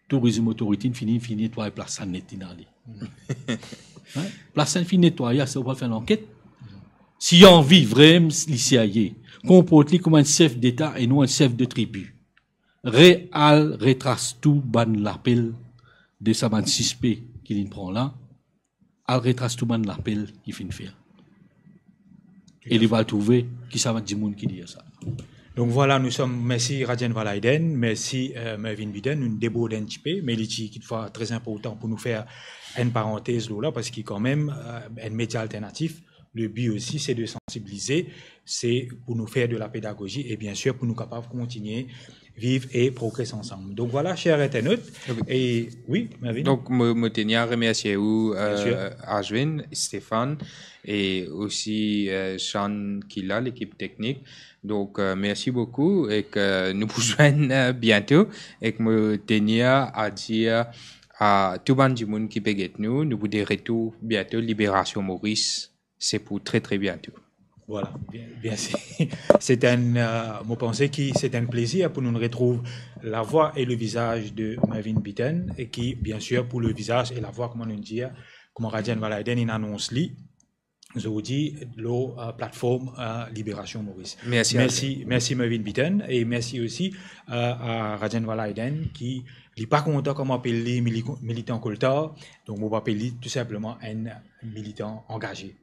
Tourism Authority fini, fini netway plas sanned inn ale? Hein? Plas sanned fini netwaye, ase ou pou al fer lanket? Si anvi vremem li serye, konport li kouma enn sef deta e non enn sef de tribi, re al retras tou bann lapel de sa bann sispe ki linn pran la, al retras tou bann lapel ki finn fer. E li va trouve ki sa bann dimoun ki dir sa. Donc voilà, nous sommes, merci Rajen Valaiden, merci euh, Mervyn Biten, nou debord enn tipe, me li ti kitfwa tre inportan pou nou fer enn parantez lor la, parski kanmem euh, enn media alternatif, le bi osi se de sansibilize, se pou nou fer de la pedagozi e bien sir pou nou kapav kontigne viv e progres ansam. Donc voilà, cher internaute, e oui, Mervyn? Donk, mo, mo teni a remersie ou, euh, Ashwin, Stéphane, e osi euh, Shan ki la, lekip teknik. Donk, euh, mersi boukou, ek nou pou zwenn euh, biento, ek mo teni a dir a tou bann dimoun ki pe get nou, nou pou de retour biento, Libération Maurice, se pou tre tre biento. Voilà, bien, bien sûr. C'est un, euh, mo panse ki se enn plezir pou nou retrouv lavwa e le vizaz de Mervyn Biten, e ki, bien sir, pou le vizaz e lavwa, kouma nou dir, kouma Rajen Valaiden inn anons li, zordi, lor euh, platform euh, Libération Maurice. Mersi. Mersi, mersi Mervyn Biten, e mersi osi euh, a Rajen Valaiden ki li pa kontan kan mo apel li mili-, militan koltar, donk mo pou apel li tou sinpleman enn militan angaze.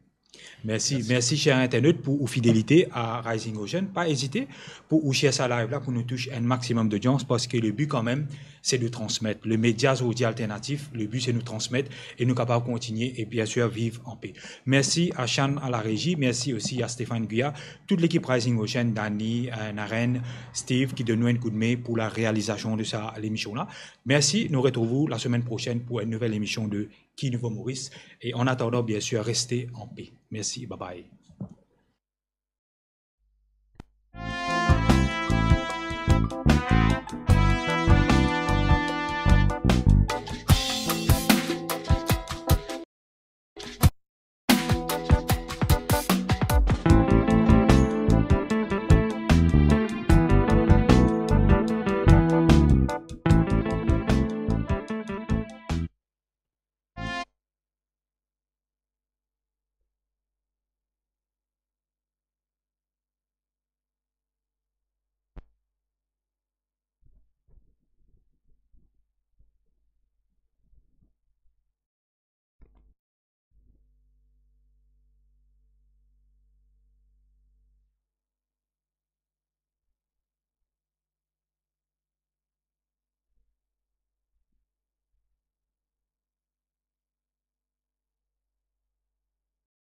Mersi, mersi cher internaute pou ou fidelite a Rising Ocean. Pa ezite pou ou share sa live la pou nou tous enn maximum d'audience, parski le bi kanmem se de transmet. Le media zordi alternatif, le bi se nou transmet e nou kapav kontigne e bien sir viv an pe. Mersi a Shan a la rezi, mersi osi a Stéphane Guya, tout lekip Rising Ocean, Dani, euh, Naren, Steve ki donn nou enn koudme pou la realizasion de sa lemision la. Mersi, nou retrouv ou la semenn prosenn pou enn nouvel emision de Ki Nouvo Moris. E an atandan, bien sir, reste an pe. Mersi, bye bye.